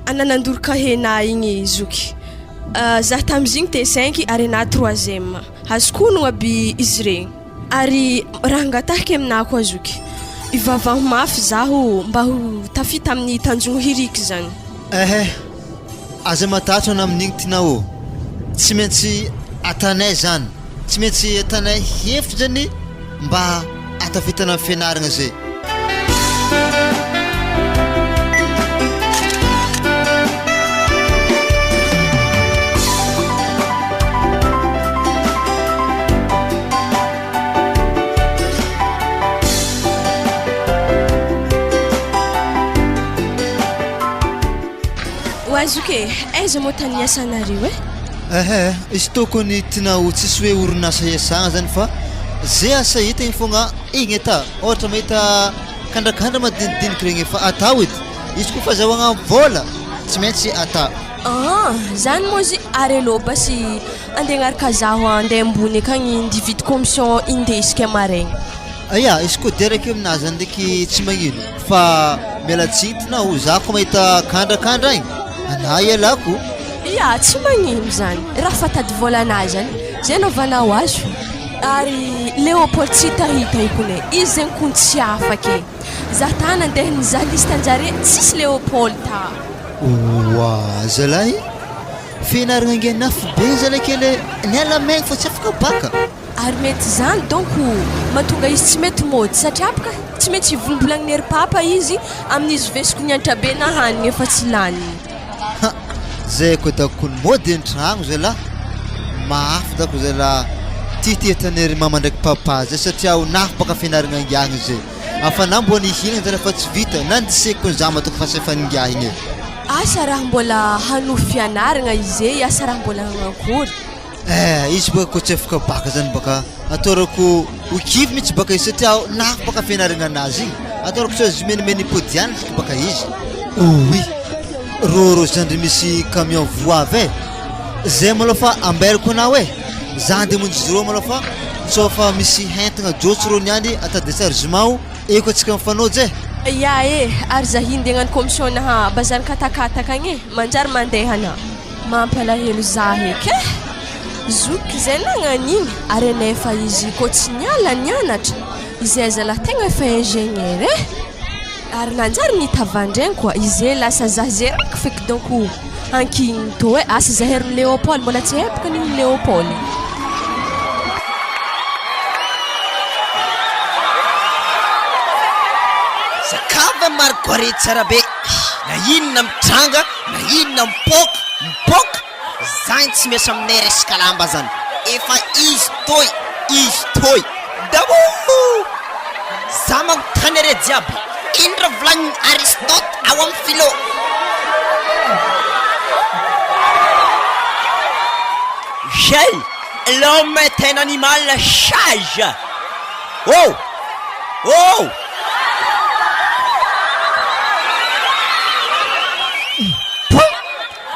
anà nandoro cahier-nà igny zoky, za tamizigny T cinq ary anà troisième, azoko onogno aby izy regny. Ary raha angatahiko aminà koa zoky, ivavaho mafy zaho mba ho tafita amin'ny tanjogno hiriky zany. Ehe, aza matahotra ana amin'igny tinao ô, tsy maintsy atanay zany, tsy maintsy atanay hevitra zany mba ahatafitana amin'ny fianaragna zay. Oa zoky e, aiza moa tany niasanareo e? Ehe, izy tokony tina ho tsisy hoe orinasa iasagna zany fa ze asa hita igny fogna igny ata, ôhatra mahita kandrakandra madinidiniky regny efa atao edy, izy koa fazahoagna vôla tsy maintsy ata. Ah, zany moa izy ary aleo basy Andeha agnaraka zaho andeha ambony akagny ndividy commission indesika maraigny. Aya, izy koa deraka eo aminazy zany ndraiky tsy magnino fa miala tsiny ty na ho za ko mahita kandrakandra agny anah ialako. Ya, tsy magnino zany, raha fa tady vôlanah zany, zay anaovanao azy fô. Ary Léopold tsy hitahita io kone, izy zegny kony tsy afaka e. Za ta nandeha nizaha liste anjare tsisy Léopold ta. Oa zalahy. Fianaragna angianà be zalahy kely e, niala maigny fa tsy afaka baka. Ary mety izany donc mahatonga izy tsy mety mody satria bka tsy maintsy hivolombolagnin'i ery papa izy amin'izy vesiko niantra be na hanigny efa tsy laniny. Ha! Zay koa dako ny mody an-tragno zalah, mafy dako zalah ty ty ataon'ery mama ndraiky papa zay satria aho nafy baka fianaragna angiagny zay. Afa na mbô nihinagna zany fa tsy vita na ndiseko ny zah matoky fa tsy efa ningahy igny e. Asa raha mbola hanohy fianaragna ize asa raha mbola hagnankory. Eh izy boka ko tsy afaka baka zany baka ataorako ho kivy mitsy baka izy satria aho nafy baka fianaragna anazy igny ataorako sao izy menimeny hipody ihany baka izy. Oui rôrô zandry misy camion voavy e zay malôha fa amberako anao e za andeha hamonjy rô malôha fa sao fa misy hentagna jôtso rô niany ata déchargement o eo ko antsika mifanôjy e. Ya e, ary za hindeha hagnano commission naha bazary katakataka agny e, manjary mandeha anà. Mampalahelo za eky e! Zoky zay nagnano igny ary anefa izy kô tsy niala nianatra, izay zalahy tegna efa ingénieur e! Ary nanjary nitavandregny koa ize lasa za ze raiky feky donc ankigniny tô e, asa za herin'i Léopold mbola tsy haiko an'igny Léopold. Zakava. Volagniko are tsara be, na inona mitranga na inona mipoaka mipoaka, zany tsy miasa aminay resaka lamba zany, efa izy toy izy toy daholo! Za magnontany are jiaby, ino raha volagnin'i Aristote ao amin'ny philo? Gel, l'homme est un animal sage! Oh! Oh!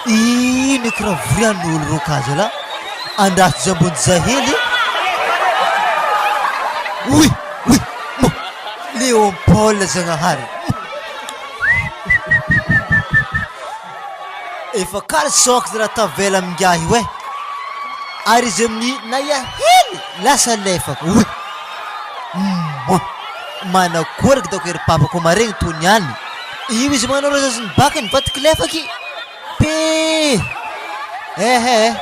Ino eky raha vorian'olo rô ka zalahy? Andraso jambon'i Zahely e! Oy! Oy! Mo! Léon Paul Zagnahary! Efa caleçon aky raha tavela amin'ingahy io eh! Ary izy amin'ny naia hely lasa alefaka oy! Mmoa! Manakory aky daoko ery papa ko maregny toa niany! Io izy manao razazin'ny baka nivadiky lefaky! Pee! Ehe eh!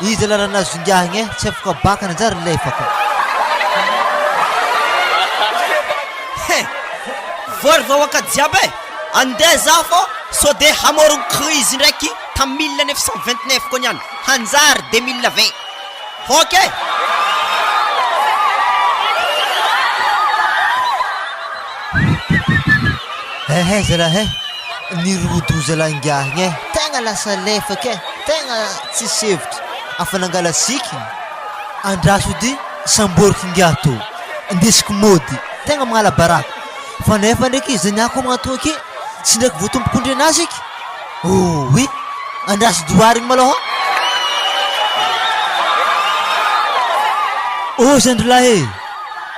Iza la raha nahazo ingahy igny eh! Tsy afaka baka nanjary lefaka! He! Vory vahoaka jiaby eh! Andeha za fô sao de hamorogno crise ndraiky tam 1929 koa niany hanjary 2020 ok! Ehe zalahy eh! Nirohodoza zalahy ingahy igny eh! Tegna lasa lefaka eh! Tegna tsisy hevitra afa nangala sikiny! Andraso edy samboriko ingahy tô! Indesiko mody! Tegna magnala baraka! Fa nefa ndraiky izy zany ako magnatò ake tsy ndraiky voatomboko ndry anazy eky ooii andraso doary igny malôha ô zandry lahy e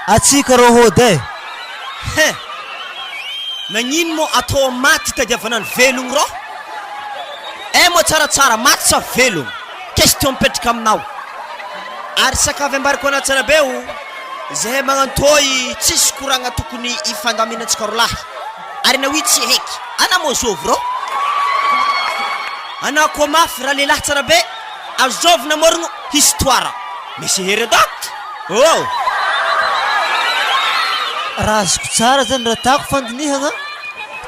atsika rô hody e. Hein! Nagnino moa atao maty itadiavana ny velogno rô? Eh moa tsaratsara maty sa velogno? Question mipetraka aminao. Ary sakavy ambarako anà tsara be o! Zahay magnantôy tsisy koragna tokony hifandaminantsika rolahy ary na oui tsy heky ana moa zôvy rô? Ana koa mafy raha lehilahy tsara be azôvy namorogno histoire Monsieur Herodote ô! Raha azoko tsara zany raha atako fandinihagna,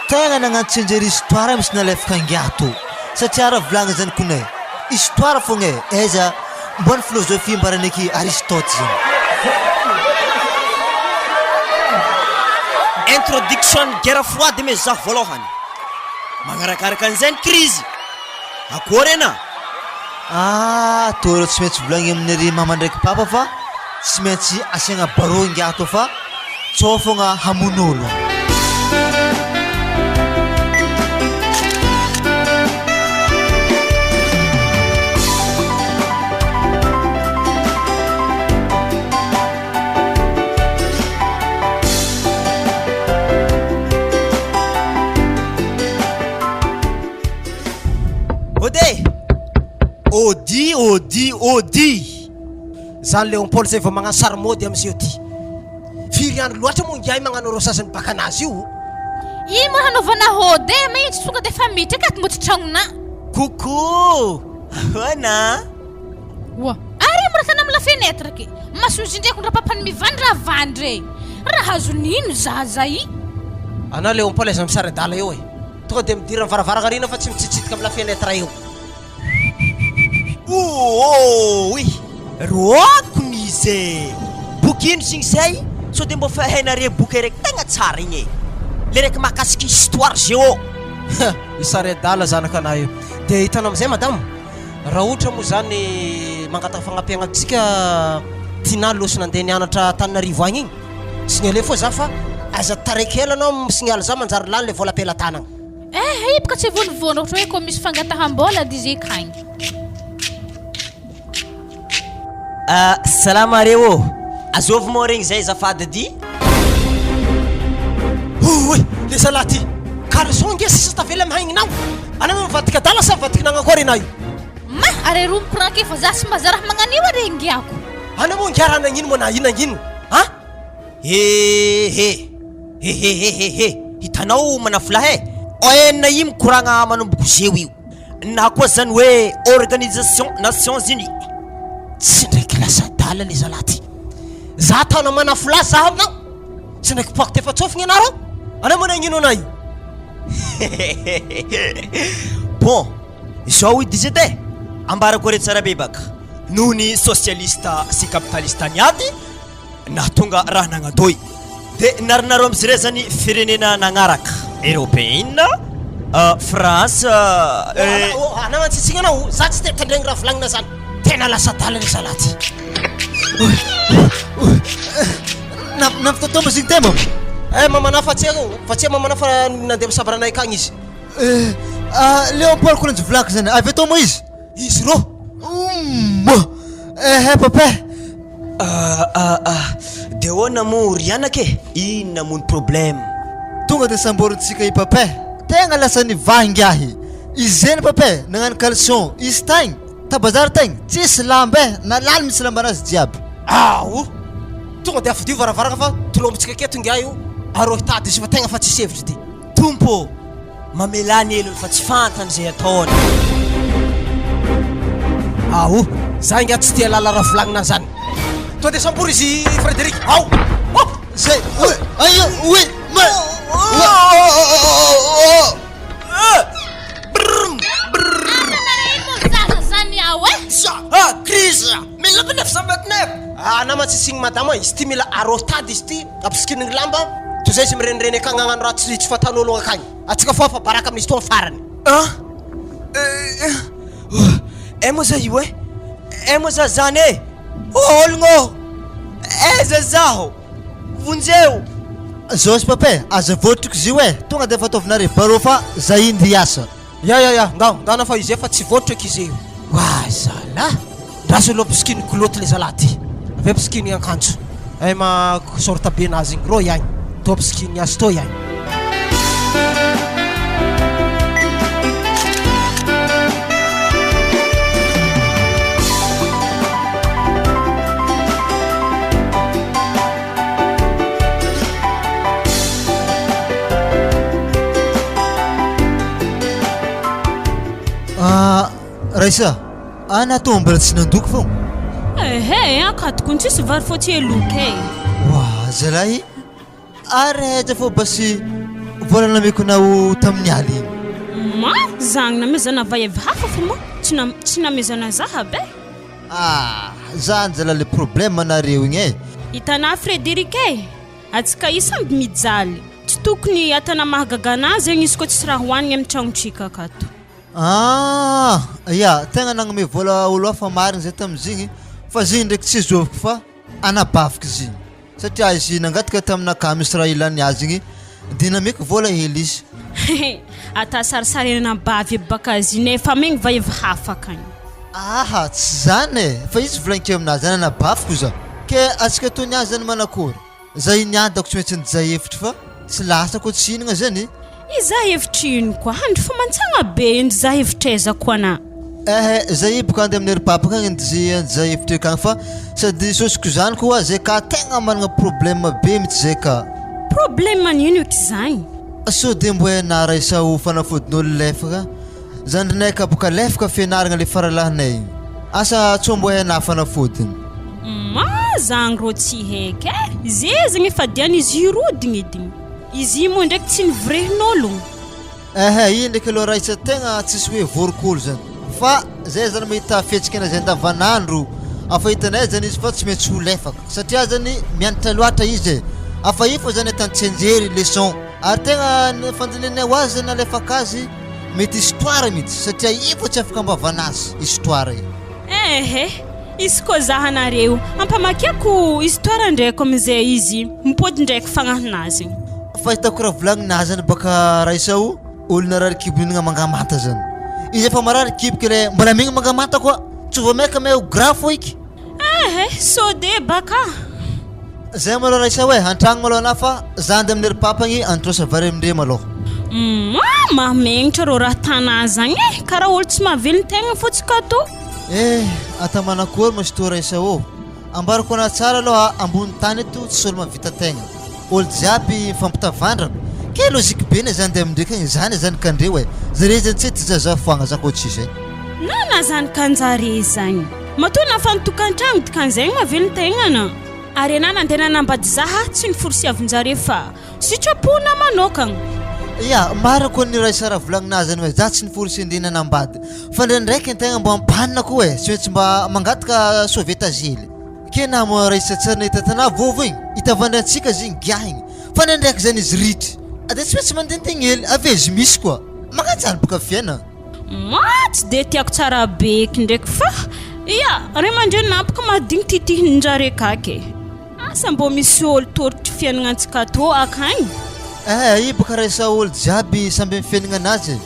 tegna nagnano tsianjery histoire misy nalefaka ingahy tô, satria raha volagny zany kone histoire fogna e, aiza Mba ny philosophie mbarany aky Aristote zany. Introduction ny guerre froide me za voalohany. Magnarakaraka an'izay ny crise. Akory ena? Ah, tô reo tsy maintsy volagny amin'ny ry mama ndraiky papa fa tsy maintsy asiagna barreau ingahy tô fa tsao fogna hamono olo. Ody e! Ody, ody, ody! Zany Léon Paul zay vao magnano sary mody amizeo ty. Firy andro loatra moa ingahy magnano arosage ny bakanazy io? Ino moa hanaovana hody e, mihitsy tonga de efa miditra akato mbo tsy tragnonà. Coucou! Ahoana? Oa! Ary mora tany amin'ny la fenêtre ke! Mason'izy ndraiky ndra papany mivandravandra e! Raha azon'ino zaza i? Anao Léon Paul aiza misary adala eo e! Tonga de midira amin'ny varavarana arina fa tsy mitsitsidika amin'ny la fenêtre eo. Oooi! Roako ny izy e! Boky ino signy zay? Sao dia mbô fa hainareo boky araiky tegna tsara igny e? Le raiky mahakasiky histoire géo. I sary adala zanak'anah io. Dia hitanao amin'izay madama, raha ohatra moa izany mangataka fagnampiagna antsika Tinah losy nandeha nianatra Antananarivo agny igny, signalé fô za fa aza taraiky ela anao mi-signale za manjary lany le vola am-pelatanagna. Eh, hipoka tsy vonivony ohatra hoe ko misy fangataham-bola dia izy akagny. Ah, salama reo ô! Azovy moa regny zay azafady edy? Oy, le zalahy ty! Caleçon nge sisa tavela amin'ny haigninao! Anao mivadika adala sa mivadika nagnakôry anao io? Ma, are roa mikoranke fa za tsy mba za raha magnan'io are ngiako. Anao moa ngia raha nagnino moa na ino nagnino? An? Hehe! Hehehehehe! Hitanao manafolahy e! ONI mikoragna manomboko zeo io. Na koa zany hoe Organisation Nations Unies. Tsy ndraiky lasa adala le zalahy ty. Za tana manafolahy za aminao. Tsy ndraiky poaka tefa tsofigny anareo. Anao moa nagnino anah io? Bon, izao edy izy edy e! Ambarako re tsara be baka, noho ny sosialista sy kapitalista niady, nahatonga raha nagnadôy. De narinareo amizireo zany firenena nagnaraka, Européenne, France, Anao antsitsigna anao, za tsy te tandregny raha volagnina zany. Tena lasa adala ry zalahy ty. Nampitatomba izy igny teo. Eh mamanà fa tsy haiko, fa tsy hay mamanà fa nandeha misava ranay akagny izy. Eh, ah, Léopold ko nanjo volako zany. Avy atao moa izy? Izy rô. Oum! Eh, eh, papa. Ah, ah, ah. De ahoana moa ry anaka e? Inona moa ny problème? Tonga de samborintsika i papa. Tegna lasa nivaha ingahy. Izy zeny papa, nagnano caleçon. Izy tagny. Ta bazary tegna, tsisy lamba eh, nalany mitsy lambanazy jiaby. Aoh! Tonga dia afidio varavarana fa tolomitsika aketo ingahy io arô hitady izy fa tegna fa tsisy hevitra ity. Tompo ô! Mamelà ny helony fa tsy fantany izay ataony. Aoh! Za ingahy tsy tia lala raha volagnina an'izany. Tonga dia sambory izy Frédéric. Ao! Hop! Zay! Oe! Aia! Oe! Ma! Ah nama tsy signy madama izy ty mila arotady izy ty ampisikiny lamba toy zay izy mirenireny akagny agnano raha tsy tsy fatan'olo akagny atsika fo afa baraka amin'izy to farany. Ah eh moa za io eh eh moa za zany eh ologno ô aiza zaho Vonjeo! Zao papa e, aza voatriko izy io e, tonga dia efa ataovinareo barreau fa za indy hiasa. Ya ya ya, ndao, ndana fa izy efa tsy voatriko izy io. Wa zalah, ndraso aloha ampisikino kiloty le zalah ty, avy eo ampisikino akanjo, ay ma sorte be nazy igny, rô ihany, tô ampisikino azy tô ihany. Ah, Raissa, ana tô mbola tsy nandoko fô. Ehe, akatoko tsisy vary fô tsy eloka e. Wa, zalahy, ary aiza fô basy vola nameko anao tamin'ny aly igny? Ma, zagny namezana vahivy hafa fô moa tsy na- tsy namezana zaha be. Ah! Zany zala le problème nareo igny eh! Hitanà Frédéric e! Atsika io samby mijaly. Tsy tokony atana mahagaga anà zegny izy koa tsisy raha hoanigny amin'ny tragnontsika akato. Ah! Ya, tegna nagnome vola olo hafa marigny zay tamizigny fa zigny ndraiky tsy zoviko fa anabaviko zigny. Satria izy nangataka taminakahy misy raha ilany azy igny de nameko vola hely izy. Ata sarisary anabavy aby baka azy nefa amegny vahivy hafa akagny. Aha tsy zany e! Fa izy volagniko aminazy zany anabaviko za. Ke atsika toy ny azy zany manakory? Za iny adako tsy maintsy nijahy hevitry fa tsy lasa koa tsy inona zany. Iza hevitry ino koa? Handry fa mantsagna be indry za hevitry aiza koa na. Ehe, zay boka andeha amin'ny ry papa akagny andizy andiza hevitry akagny fa sady sosiko zany koa zay ka tegna managna problème be mitsy zay ka. Problème an'ino eky zagny? Sao de mbo hainà raisa ho fanafodin'olo lefaka? Zandrinay ka boka lefaka fianaragna le faralahinay igny. Asa tsô mbo hainà fanafodiny? Ma zagny rô tsy haiky e! Ze zegny efa dian'izy hirodigny edy. Izy io moa ndraiky tsy nivorehin'ologno. Ehe, io ndraiky aloha raha tegna tsisy hoe vorokolo zany fa zay zany mahita fihetsiky anazy andavanandro afa hitanay zany izy fa tsy maintsy ho lefaka satria zany mianatra loatra izy e, afa io fô zany atany tsianjery leçon ary tegna ny fandinihanay ho azy zany nalefaka azy mety histoire mihitsy satria io fô tsy afaka ambavanazy histoire io. Ehe, izy koa zahanareo, ampamakiako histoire ndraiky amizay izy mipody ndraiky fagnahinazy. Fahitako raha volagnina zany baka raisa o olo narary kibo mihinagna manga manta zany izy efa marary kibo ke le mbola mihigna manga manta koa tsy vao maika may ho gras fô iky. Eh sode baka. Zay malôha raisa oe antragno malôha anah fa za andeha amin'ny ry papa agny antrosa vary amindre malôha. Humm mahamegnatra rô raha tanà zagny e, karaha olo tsy mahavelon-tegna fô tsy kato. Eh ata manakory ma izy toa raisa ô. Ambarako anah tsara aloha ambony tany eto tsisy olo mahavita tegna, olo jiaby mifampitavandra, ke logique be ne zany ndeha amindreo kay zany zany ka ndreo e, zare zany tsy tia zaza foagna za koa tsy zay. Nana zany kanjare zagny. Matoa nafa ny tokantragno dikan'izegny mahavelon-tegna ana. Ary anah nandeha nanambady zaha tsy niforisiavinjare fa sitrapona manokagna. Ya, marina koa ny Raissa raha volagnina zany hoe za tsy ni-forcer-ndre nanambady fa ndraindraiky antegna mba ampanina koa e, tsy maintsy mba mangataka sauvetage hely. Ke na moa Raissa tsy ary nahita tanà vovo igny, hitavandrantsika zegny giah igny fa ndraindraiky zany izy ritry de tsy maintsy mandentegny hely, avy eo izy misy koa. Magnanjany boka fiainagna. Moi tsy de tiako tsara be eky ndraiky fa ya, ray aman-dreny nampiko mahadigny titihin-jare akaky e. Asa mbô misy ôlo tôrotry fiaignanantsika tô akagny? Eh io boka raisa olo jiaby samby am fiaignana anazy e!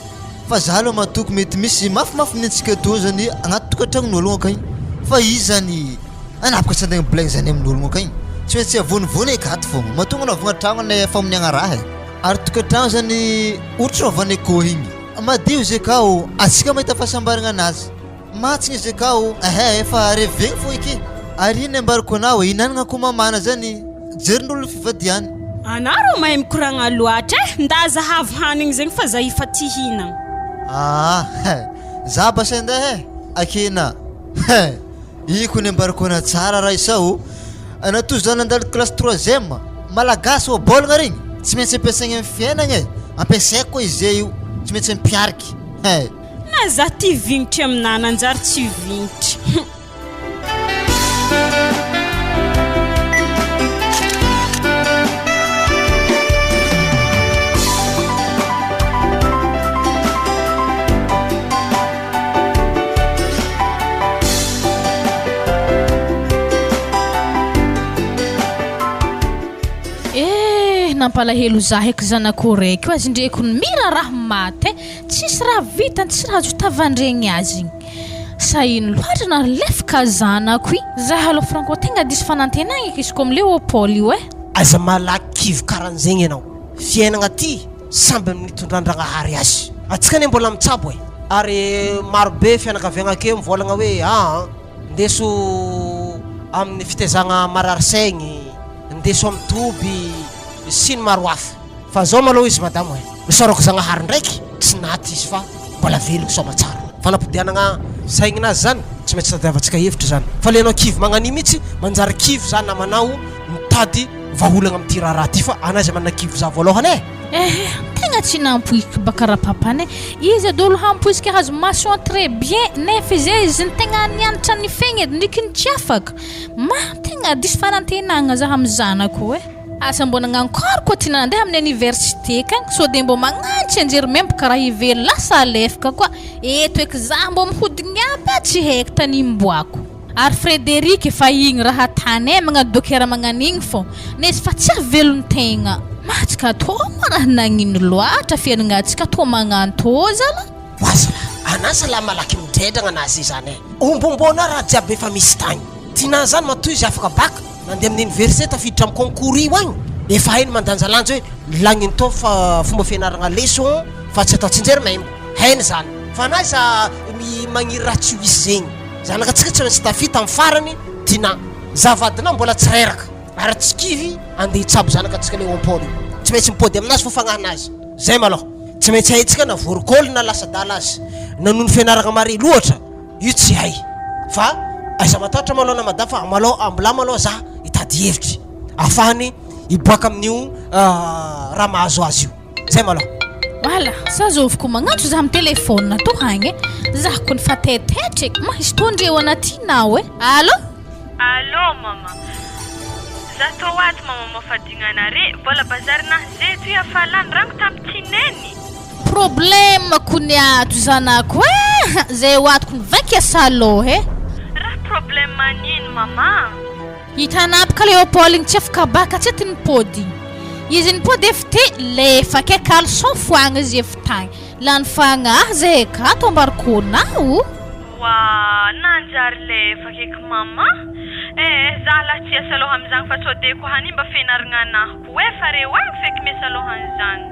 Fa za aloha matoky mety misy mafimafy ny antsika tô zany agnaty tokantragnon'ologno akagny fa izy zany anah boka tsy andeha mi-blague zany amin'ologno akagny tsy maintsy avonivony eky ato fogna matoa agnanaovagna tragno ane famoniagna raha e! Ary tokantragno zany ohatry raovan'ny akôho igny madio izy akao antsika mahita fahasambaragna anazy. Matsiny izy akao ehe efa revegny fô eky ary ino ambarako anao e hinanagna akoho mamana zany jerin'olo ny fivadiany. Anah rô mahay mikoragna loatra eh, nda zahavo hanigny zegny fa za efa ty hinagna. Aa he za basa ndeha eh akena he iko ny ambarako anah tsara raha o anah toa za nandalo classe troisième malagasy ohabolagna regny tsy maintsy ampiasaigna amy fiainagna e ampiasaiko koa izy io tsy maintsy ampiariky he. Na za ty vignitry aminah nanjary tsy vignitry. Eh, nampalahelo za eky zanako raiky io azy ndreky mira raha maty eh. Tsisy raha vitany, tsisy raha azo tavandregny azy igny. Sa ino loatra na lefaka zanako igny. Za aloha Franco tegna diso fanantenagna eky izy ko am Léopold io eh. Aza malaky kivy karan'zegny ianao. Fiainagna ty samby amin'ny nitondran-dragnahary azy. Antsika anie mbola mitsabo e. Ary maro be fianakaviagna akeo mivôlagna hoe aa ndeso amin'ny fitaizagna marary saigny, ndeso amin'ny toby sy ny maro hafa. Fa zao malou izy madamo e, misaorako Zagnahary ndraiky tsy naty izy fa mbola velogno soamatsara. Fanapodianagna saigninazy zany tsy maintsy tadiavantsika hevitra zany fa le anao kivy magnania mitsy manjary kivy za namanao mitady vahaolagna amty raharaha ty fa ana aza manakivy za voalohany e. Ehe, tegna tsy nampoiziko baka rapapany e, izy edy olo hampoiziko ahazo mention très bien nefa izy e izy tegna nianatra nifegny edy ndriky ny tsy afaka, ma tegna diso fanantenagna za amy zanako e. Asa mbô nagnankory koa ty nandeha amin'ny université kany sao de mbô magnano tsianjery memboka raha ivelona lasa alefaka koa eto eky za mbô mihodigny aby ah tsy haiko tany imboako. Ary Frederic efa igny raha tany eh magnano docker magnano igny fô nezy fa tsy avelon-tegna. Matsika tô moa raha nagnino loatra fiaignagnantsika tô magnano tô zala. Oa zalahy, anà zalahy malaky midredragna anà zay zany eh. Ombombônà raha jiaby efa misy tagny. Tinà zany matoa izy afaka bac. Nandeha amin'ny université tafiditra amin'ny concours io agny, efa hainy mandanjalanja hoe lagniny tao fa fomba fianaragna leçon fa tsy atao tsinjery maimbo, hainy zany. Fa na aiza magniry raha tsy ho hisy zegny, zanakatsika tsy maintsy tafita amin'ny farany, Dina, za vadinao mbola tsy reraka ary tsy kivy andeha hitsabo zanakatsika Léon Paul io, tsy maintsy mipody aminazy fo fagnahinazy, zay malôha, tsy maintsy haintsika na voarokaoly na lasa adala azy, na noho ny fianaragna mare loatra. Io tsy hay fa aiza matahotra malou na madame fa malou ambola malou za hitady hevitry afahany hiboaka amin'io raha mahazo azy io zay malou. Voilà, sa zovy ko magnantso za am téléphone to hagny e, za kony fa taitaitra e, ma izy tô ndreo anaty nao e, allo. Allô mama, za tô ato mama mafadignanare, vola bazary nahy zeto ia fa lany rango tamy tineny. Problème ko ny ato zanako eh! Zay ho atoko ny vaika salon eh! Raha problème manino mama? Hitanapka Léopold igny tsy afaka baka tsy ety nipody igny. Izy nipody ef ty lefa ke caleçon foagna izy ef tagny. Lany fagnahy zahay akato ambarikônà o! Wa nanjary lefa keky mama eh! Za lahy tsy hiasa loha amizagny fa sao de ko hanimba fianaragna anah. Oe fa reo agny feky miasa lohan'izany.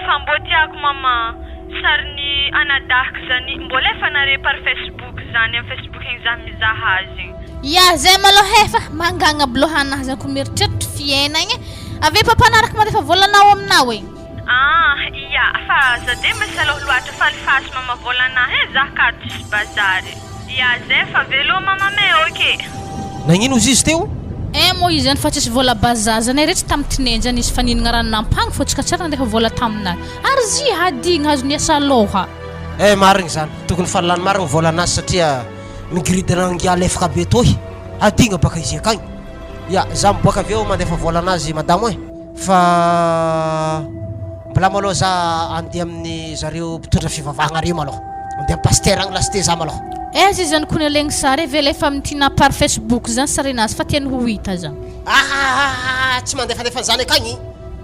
Fa mbô tiako maman sarin'i anadahiko zany mbô alefa nare par facebook zany am facebook egny zah mizaha azy igny. Ya zay malôha e fa mangagna aby lohanah zany ko mieritreritry fiainagna e! Avy eo papa naraka mandefa vôlanao aminao e! Ah ia fa za de miasa loha loatra fa alefaso mama vôlanah e zah ka tsisy bazary. Ia zay fa veloma mama e ok. Nagnino ozy izy teo? Eh moa izy zany fa tsisy vola bazaha zany re tsy tamy tinenjany izy fa nihinagna rano nampagny fô tsika tsara nandefa vola taminazy ary zy hadigny hazo niasa lôha. Eh marigny zany, tokony fa lany marigny volanazy satria migiridana angiahy lefaka be toy, hadigna baka izy akagny. Ya, za miboaka avy eo mandefa volanazy madamo eh. Fa mbola malôha za andeha amin'ny zareo mpitondra fivavahagna reo malôha, andeha amin'ny pasitera agny lasite za malôha. Aiza izy zany kony alaigny sary e ve alefa amin'ny tina par facebook zany sarinazy fa tiany ho hita zany. Ahahaha tsy mandefandefa an'izany akagny,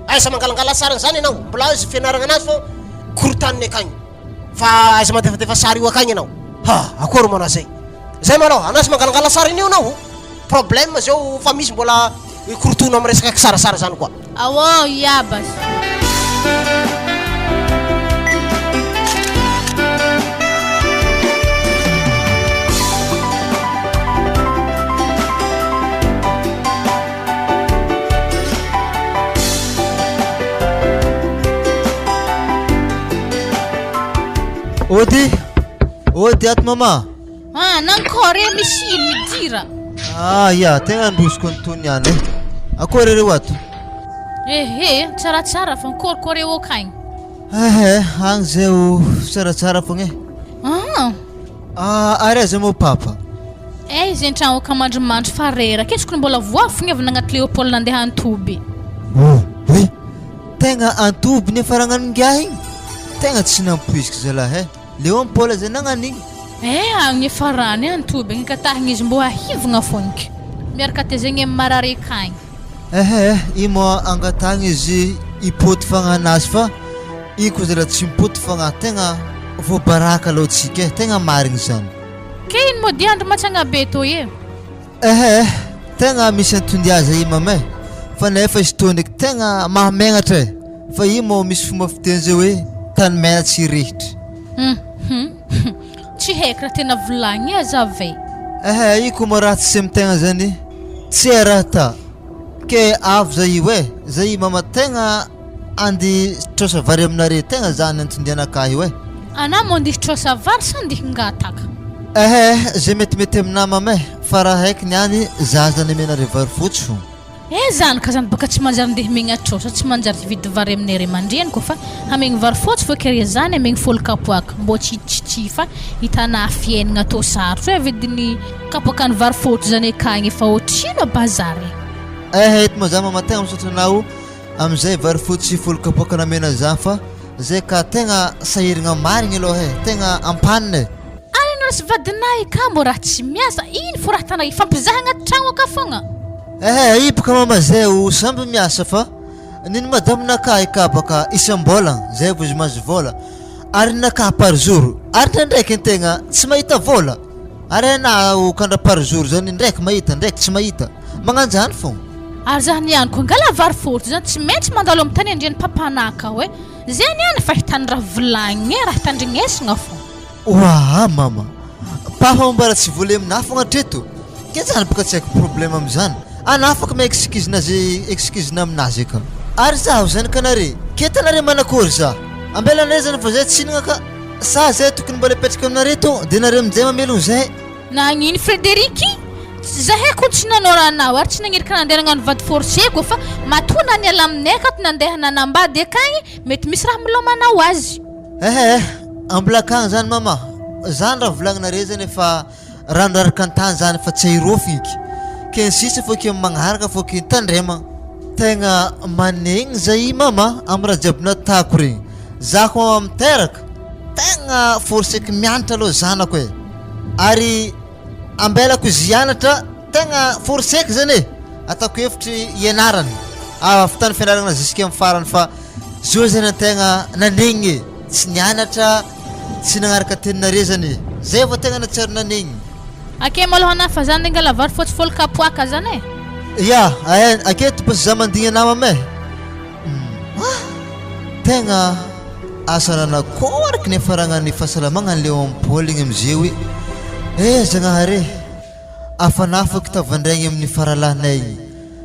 aiza mangalangala sarin'izany ianao, mbola aiza fianaragna anazy fô korotaniny akagny, fa aiza mandefandefa sary io akagny ianao, ha akory moa anao zay, zay malôha anao tsy mangalangala sarin'io anao. Problème zao fa misy mbola korotono am resaka kisarasara zany koa. Aô iabas. Ody, ody ato mama. Ah, nankôry e, misy ino midira? Ah, ya, tegna androsiko an'itony ihany e. Akory reo ato? Ehe, tsaratsara fa nkôrikôry eo akagny. Ehe, agny zay o tsaratsara fogna e. Ah. Ah, ary aiza moa papa? Eh, izy an-tragno aka mandrimandry fa reraka, izy kony mbola voafogna avy nagnaty Léopold nandeha an-toby. Oh, oy, tegna an-toby niafaragna an'ingahy igny? Tegna tsy nampoiziko zalahy e. Léon Paul zay nagnano igny. Eh agny farany agny toby agny katahigny izy mbô ahivagna fogniko miaraka tezegny amy marary akagny. Ehe i moa angatahagna izy hipoty fagnahinazy fa i ko zala tsy mipoty fagnahy tegna voabaraka aloha tsika e tegna marigny zany. Ke ino moa dia andro matsagna be toy e. Ehe tegna misy antondiaza i mama e fa nefa izy toa ndraiky tegna mahamegnatra e fa i moa misy fomba fiteny zay hoe tany mena tsy rehitra. Hum tsy haiko raha tena volagny e azavay. Ehe i ko moa raha tsy semy tegna zany tsy hay raha ta ke avy za io e za i mama tegna Andy trosa vary aminare tegna za ny antondianakahy io eh. Anah moa andihy trosa vary sa andihy ngataka? Ehe ze metimety aminah mama eh fa raha haiko ny any za aza nemenare vary fotsy fo. Eh zany ka zany baka tsy manjary ndeha himegna trosa tsy manjary hividy vary aminay ray aman-dreny ko fa hamegny vary fotsy fô kere zany amegny folo kapoaka mbô tsy tsy fa hitanà fiaignana tô sarotro eh vidin'ny kapoakan'ny vary fotsy zany akagny efa otrino a bazary eh. Ehe eto moa za mama tegna misaotra anao Amizay vary fotsy folo kapoaka namena za fa zay ka tegna sahiragna marigny aloha e, tegna ampanina e. Ary anareo sy vadinay ka mbô raha tsy miasa ino fô raha tanay hifampizaha agnaty tragno aka fogna. Ehe i boka mama zay o samby miasa fa niny madame nakahy ka baka isam-bolagna zay vao izy mahazo vôla ary ny nakahy par jour ary ndraindraiky antegna tsy mahita vôla ary anah o kandra par jour zany ndraiky mahita ndraiky tsy mahita. Magnanjany fô. Ary zah niany ko angala vary fotsy zany tsy maintsy mandalo am tany andriany papanah kao e! Zay niany fahitany raha volagniny e, raha tandrignesagna fô. Oaa mama, papa mbola tsy vola aminah fogna hatreto, ke zany boka tsy haiko problème amizany, anah afaka mi excuse nazy excuse na aminazy eka. Ary zaho zany ka nare, ke hitanare manakory zah, ambelanare zany fa zay tsy hinagna ka, sa zay tokony mbola hipetraka aminare tô de nare amizay mamelogno zahay. Nagnino Frederic? Zahay ko tsy nanao raha anao ary tsy nagniraka nandeha nagnano vady forcé ko fa matoa na niala aminay akato nandeha nanambady akagny mety misy raha milomanao azy. Ehe ambola akagny zany mama, zany raha volagninare zany efa rano raraka an-tany zany fa tsy hay rofigny ke ny sisa fô ke magnaraka fô ke tandremagna. Tegna manegny zay mama amy raha jiaby natako regny, za koa miteraka tegna forceko mianatra aloha zanako e. Ary ambelako izy hianatra tegna forceko zany e, ataoko hevitry hianarany ahavitany fianarana jusque amin'ny farany fa zao zany antegna nanegny e, tsy nianatra tsy nagnaraka teninare zany e, zay vao tegna nahatsiaro nanegny. Ake malôha anah fa za ndeha angala vary fotsy fôlo kapoaka zany e. Ya, aketo bôsa za mandigny anah mama e. Ah! Tegna asa nanakôry araka ny niafaragna fahasalamagna an'i Léon Paul igny amizay hoe, Eh Zagnahary e! Afanafako tavandraigny amin'ny faralahinay igny.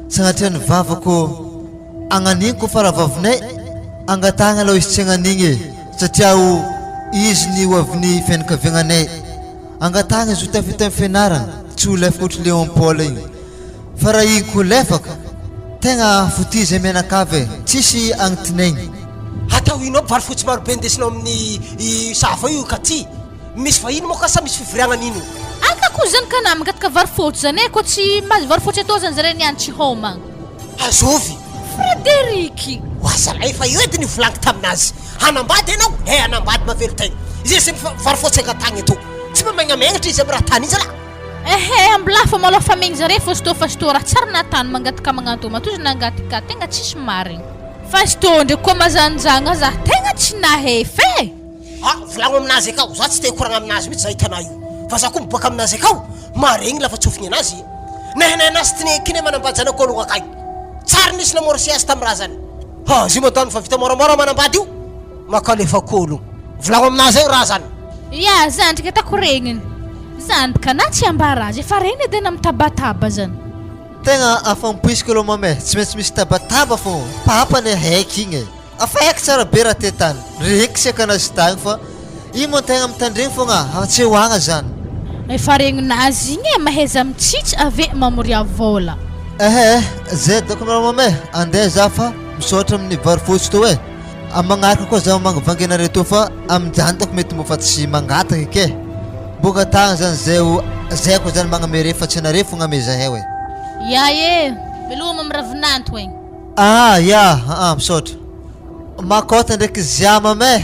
Sagnatria ny vavako agnanigny koa faravavinay, angatahagna aloha izy tsy agnanigny e! Satria o izy ny ho avin'ny fianakaviagnanay. Angatahagna izy ho tafita amin'ny fianaragna, tsy ho lefy ohatry Léon Paul igny. Fa raha igny ko lefaka, tegna fotia zay mianakavy e, tsisy agnitinegny. Atao ino aby vary fotsy maro be indesinao amin'ny i sava io ka ty? Misy vahiny moa ka sa misy fivoriagnana ino? Aka ko zany ka na mangataka vary fotsy zany e, ko tsy mahazo vary fotsy atao zany zare niany tsy homagna. Azovy? Frederic! Oazalahy fa io edy nivolaniko taminazy, hanambady enao? Eh hanambady mavelon-tegna, izy zay vary fotsy angatahagna eto, tsy mba megnamegnatra izy amy raha tany izy lah. Ehe ambilà fa malôha fa megny zare fô stô fa stô raha tsary natany mangataka magnantô matoa izy nangataka tegna tsisy marigny fa stô ndreky koa mazanjagna za tegna tsy nahefa e! Ah volagno aminazy akao, za tsy te hikoragna aminazy mitsy za hitanà io, fa za koa miboaka aminazy akao maregny lavatsofigny anazy, nahenahena azy tine kine manambady zanak'ôlogno akagny, tsary nisy namorse azy tamy raha zany, ha zio madame fa vita môramôra manambady io. Makalefa kolo. Volagno aminazy eo raha zany. Ya zandriko atako regniny. Zandriko anah tsy ambara azy efa regny edy ana mitabataba zany. Tegna afampoiziko aloha mama e, tsy maintsy misy tabataba fô, papa anie haiky igny e, afa haiko tsara be raha te tany, reky siaka anazy tagny fa igny moa tegna mitandregny fogna afa tsy hoagna zany. Efa regninazy igny e, mahaiza mitsitsy ave mamoria vôla. Ehe zay dôko anareo mama e, andeha za fa misaotra amin'ny vary fotsy tô e. Amin'ny magnaraka koa zaho mangivangy anareo toa fa amin'izany doko mety mbo fa tsy mangataka eky e! Mbo angatahana zany zay o zay ko zany magname re fa tsy anareo fo gname zahay e! Ya e! Veloma am ravinanto egny. Ah ya aa misaotra. Makôta ndraiky ziamam eh!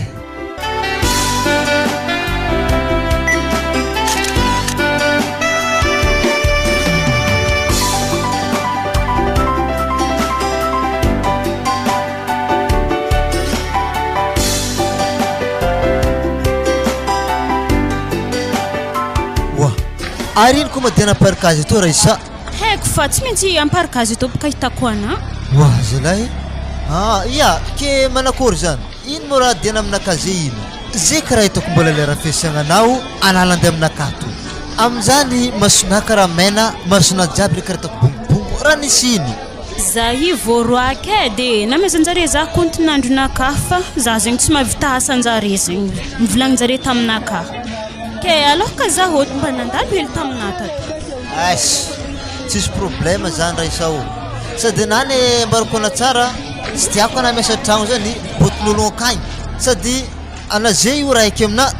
Oa! Ary ino koa ma dia namparika azy etoa Raissa? Haiko fa tsy maintsy amparika azy etoa boka hitako anà. Oa zalahy ah! Ia! Ke manakory zany? Ino moa raha diana aminakahy ze ino? Ze karaha hitako mbola le rafesiagnanao anala andeha aminakahy to. Amin'izany masonà karaha mena, masonà jiaby le karaha hitako bongobongo raha nisy ino? Za io voaroaka e, de namezanjare za compte nandronakahy fa za zegny tsy mahavita asanjare zegny nivolagninjare taminakahy ke alors ka za ôlo mba nandalo hely taminah tato. Eiss! Tsisy problème zany Raissa ô! Sady anah anie ambarako anah tsara tsy tiako anah miasa tragno zany botin'olo akagny sady anah ze io raiky aminah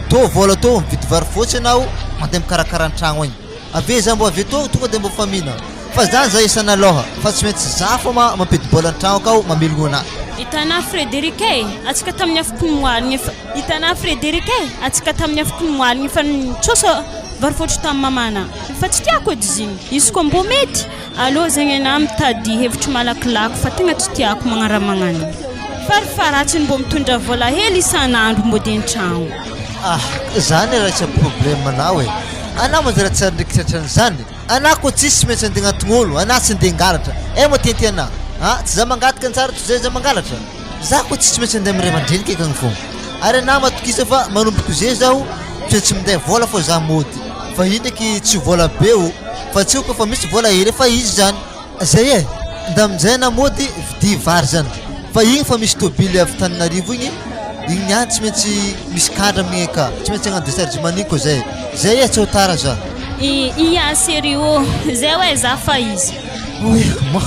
tô vôla tô mividy vary fôtsy anao mandeha mikarakara an-tragno agny. Avy za mbo avy eto tonga de mbo famina fa za za isan'alôha fa tsy maintsy za fô ma mampidi-bola an-tragno akao mamelogno anah. Hitanà Frédéric e, antsika tamin'ny afoko nomoaligna efa Hitanà Frédéric e, antsika tamin'ny afoko nomoaligna efa nitsosa vary fôtro tamin'ny mamanà. Efa tsy tiako edy izy igny. Izy koa mbô mety, alô zegny anà mitady hevitry malakilaky fa tegna tsy tiako magnano raha magnano igny. Farafaharatsiny mbô mitondra vôla hely isan'andro mbô de an-tragno. Ah, zany raha tsy problème anao e. Anah manjary tsy ary ndraiky tratran'izany. Anah koa tsisy tsy maintsy andeha agnatogno olo, anah tsy andeha hangalatra. Eh moa tianty anah? Ah, tsy za mangataka ny tsara toy zay za mangalatra. Za koa tsisy maintsy andeha amin'ny ray aman-dreny kaiky agny fô. Ary anah matokisa fa manomboko ze zaho tsy maintsy minday vôla fô za mody. Fa io ndraiky tsy vôla be o, fa tsy io koa fa misy vôla hely efa izy zany. Zay e! Nda aminjay na mody vidia vary zany fa igny fa misy tôbily avy Tananarivo igny, igny niany tsy maintsy misy cadre amin'igny aka, tsy maintsy hagnano déchargement an'igny koa zay, zay e tsy ho tara za. Ia sérieux zay oe za fa izy. Oy ma!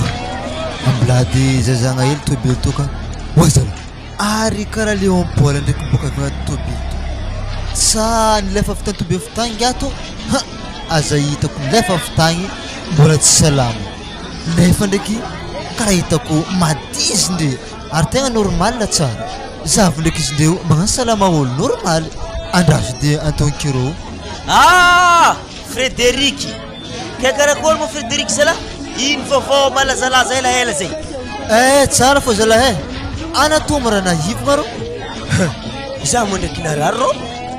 Ambilady zazagna hely tôbily tô ka, oa zala! Ary karaha Léon Paul ndraiky miboaka avy agnaty tôbily tô, sa nilefa avy tany toby avy tagny ngiahy tô? Ha! Aza hitako milefa avy tagny mbola tsy salama nefa ndraiky karaha hitako madizy ndre ary tegna normal tsara zavo ndraiky izy ndreo magnano salama olo normal andraso de antonkirô. Ah! Frederic! Kay karakory moa Frederic zalah? Ino vaovao malazalaza elaela zay? Eh tsara fô zalah eh! Ana toa mora nahivogna rô. Izaho moa ndraiky narary rô!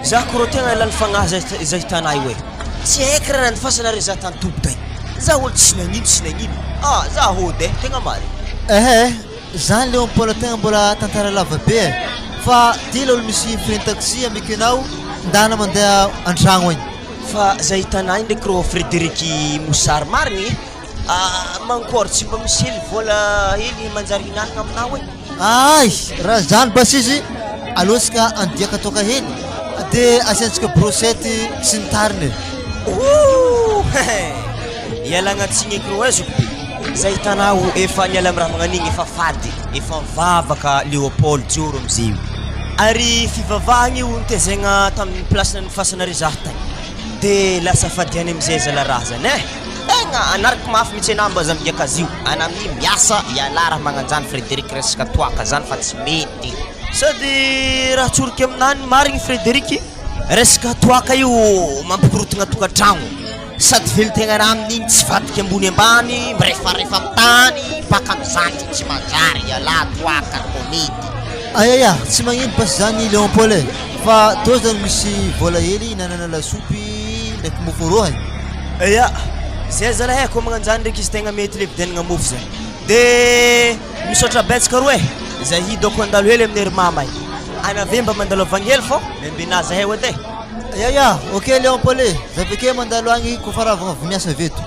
Za ko rô tegna lany fagnahy zay zay hitanà io e! Tsy haiko raha nandifasana re za tany toby tagny! Za olo tsy nagnino tsy nagnino! Ah za hody eh! Tegna marigny. Ehe, zany le Paul tegna mbola tantara lava be eh! Fa ty le olo misy frein taxi amiko enao ndana mandeha antragno agny. Fa za hitanà io ndraiky rô Frederic mosary marigny eh! Ah mankôry tsy mba misy hely vôla hely manjary hinanagna aminao e! Ay! Raha zany basy izy aleontsika andiaka toaka hely de asiantsika brochette sy ny tariny e! Ouh! Ialagna tsigny eky rô eh zoky be. Zay hitanao efa niala am raha magnan'igny efa fady, efa mivavaka Léopold joro amizay io. Ary fivavahagna io nitezaigna tamin'ny place nifasana ry zah tagny. De lasa fady any amizay zala raha zany eh. Tegna anariko mafy mitsy anah mba aza migiaka azy io. Ana amin'io miasa ialahy raha magnanjany Frédéric resaka toaka zany fa tsy mety. Sady raha tsoriko aminah ny marigny Frédéric, resaka toaka io mampikorontagna tokantragno. Sady velon-tegna raha amin'igny tsy vadika ambony ambany, mirefarefa amin'ny tany, baka amizany tsy manjary ialahy toaka tô mety. Ayaya, tsy magnino basy zany Léon Paul e, fa tô zany misy vôla hely hinanana lasopy ndraiky mofo rô hay. Ya, zay zalahy e, koa magnanjany ndraiky izy tegna mety le vidianagna mofo zany. De misaotra betsaka rô e, zahay dôko handalo hely amin'ny ery mama e. Anavy mba mandalo avy agny hely fô miambena zahay edy e. Ya ya, ok Léon Paul e, za avy ake mandalo agny kôfa ravagna avy miasa avy eto.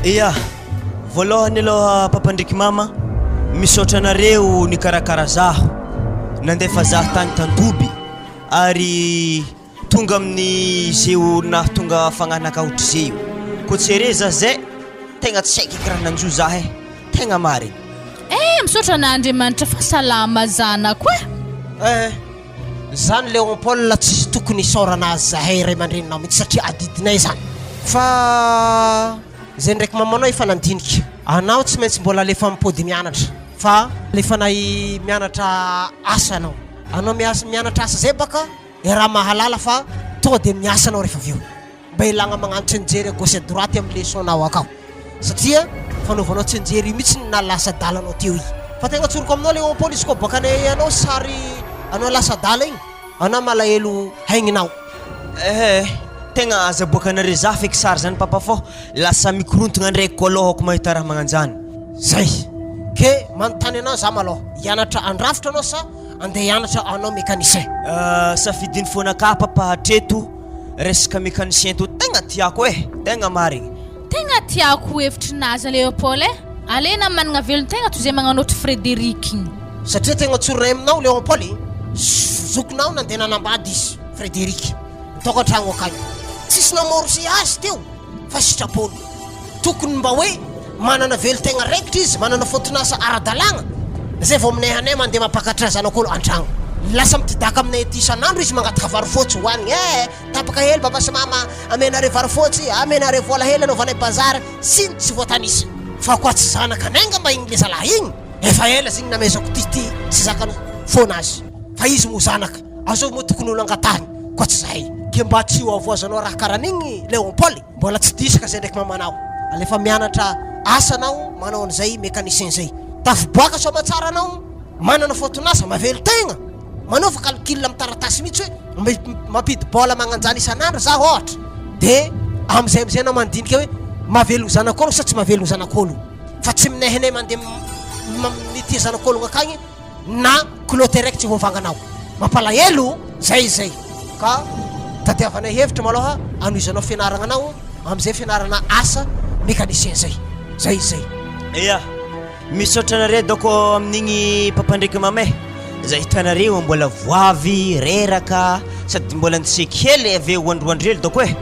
Ia, voalohany aloha papa ndriky mama, misaotra anareo nikarakara zaho, nandefa zaho tany tantoby ary tonga amin'ny ze nahatonga fagnanaka ohatry io, koa tsy are za zay tegna tsy haiko eky raha nanjo za e, tegna marigny. Eh, misaotra an'Andriamanitra fa salama zanako eh. Eh, zany Léon Paul tsisy tokony hisaorana azy zahay ray aman-dreninao mihitsy satria adidinay zany. Fa zay ndraiky mamanao efa nandinika anao tsy maintsy mbola alefa mipody mianatra fa alefanay mianatra asa anao. Anao miasa mianatra asa zay baka raha mahalala fa tonga de miasa anao rehefa avy eo. Mba ilagna magnano tsianjery à gauche à droite amin'ny leçon-nao akao satria fanaovanao tsianjery io mihitsy no nahalasa adala anao teo io. Fa tegna tsoriko aminao Léon Paul izy koa boakanay anao sary anao lasa adala igny anao malahelo haigninao. Ehe, tegna aza aboakanareo za feky sary zany papa fô lasa mikorontagna ndraiky koa lohako mahita raha magnanjany. Zay! Ke manontany anao za malôha, hianatra handrafitra anao sa andeha hianatra hanao mécanicien? Safidin'ny fônakahy papa hatreto Resaka mécanicien to tegna tiako eh, tegna marigny. Tegna tiako hevitry naza Léopold eh! Alena managna velon-tegna toy izay magnano ohatry Frédéric igny. Satria tegna tsorinay aminao Léon Paul e, zokinao nandeha nanambady izy Frédéric, nitaoko an-tragno akagny, tsisy namorse azy teo fa sitrapony, tokony mba hoe manana velon-tegna raikitra izy, manana foton'asa ara-dalàgna, zay vao minehanay mandeha mampakatra zanak'olo an-tragno. Lasa mitidaka aminay aty isan'andro izy mangataka vary fotsy hohanigny eh! Tapaka hely baba sy mama, amenareo vary fotsy, amenareo vola hely anaovanay bazary, sy ny tsy voatanisa. Fa koa tsy zanakanay angamba igny le zalahy igny, efa ela zigny namezako ty ty tsy zakany foana azy, fa izy moa zanaka, azovy moa tokony olo angatahiny, koa tsy zahay. Ke mba tsy ho avoazanao raha karan'igny Léon Paul. Mbola tsy diso ka zay ndraiky mamanao. Alefa mianatra asa anao manao an'izay mécanicien zay. Tafiboaka soamatsara anao, manana foton'asa, mavelon-tegna. Manaova calcul amin'ny taratasy mihitsy hoe mampidi-bola magnanjany isan'andro zaho ohatra. De am'zay am'zay anao mandinika hoe mahavelogno zanak'olo sa tsy mahavelogno zanak'olo. Fa tsy minehinay mandeha mitia zanak'ologno akagny. na culotte raiky tsy voavanganao. Mampalahelo zay izay ka tadiavanay hevitra maloha anohizanao fianaragna anao amizay fianarana asa mécanicien zay. Zay izay. Ya, misaotra anareo doko amin'igny papa ndraiky mama e, za hitanareo mbola voavy, reraka, sady mbola nitseky hely avy eo androandro hely doko e,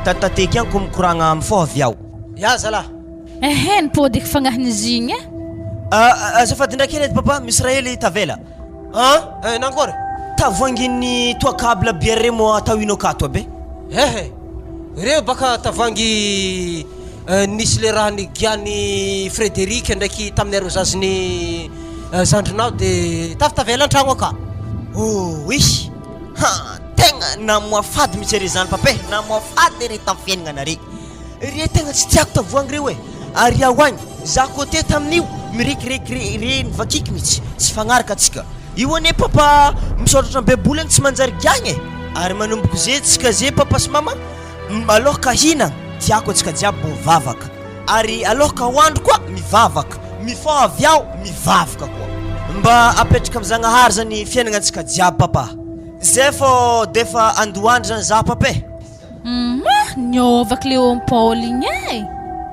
tatitateka ihany ko mikoragna mifoha avy ao. Ya zalah. Ehe nipody eky fagnahin'izy igny eh. Azafady ndraiky hely edy papa, misy raha hely tavela. An? Eh, nankory? Tavoahangin'ny toaka aby labiera reo moa atao ino akato aby e? Ehe, reo baka tavoahangy nisy le raha nigian'i Frédéric ndraiky tamin'ny arosage-n'ny zandrinao de tafitavela an-tragno aka. Ouii! Ha! Tegna namoafady mihitsy are zany papa e! Namoafady are tamin'ny fiaignanare. Re tegna tsy tiako tavoahangy reo e! Ary aho agny, za côté tamin'io mirekireky re re nivakiky mitsy, tsy fagnaraka atsika. Io anie papa misoratra am baiboly agny tsy manjary giagny e! Ary manomboko ze tsika ze papa sy mama, aloha ka hinagna, tiako atsika jiaby mbô mivavaka. Ary aloha ka hoandro koa mivavaka, mifoha avy ao mivavaka koa. Mba apetraka am Zagnahary zany fiaignagna antsika jiaby papa. Zay fô defa andohandry zany za papa e. Humm niovako Léopold igny e!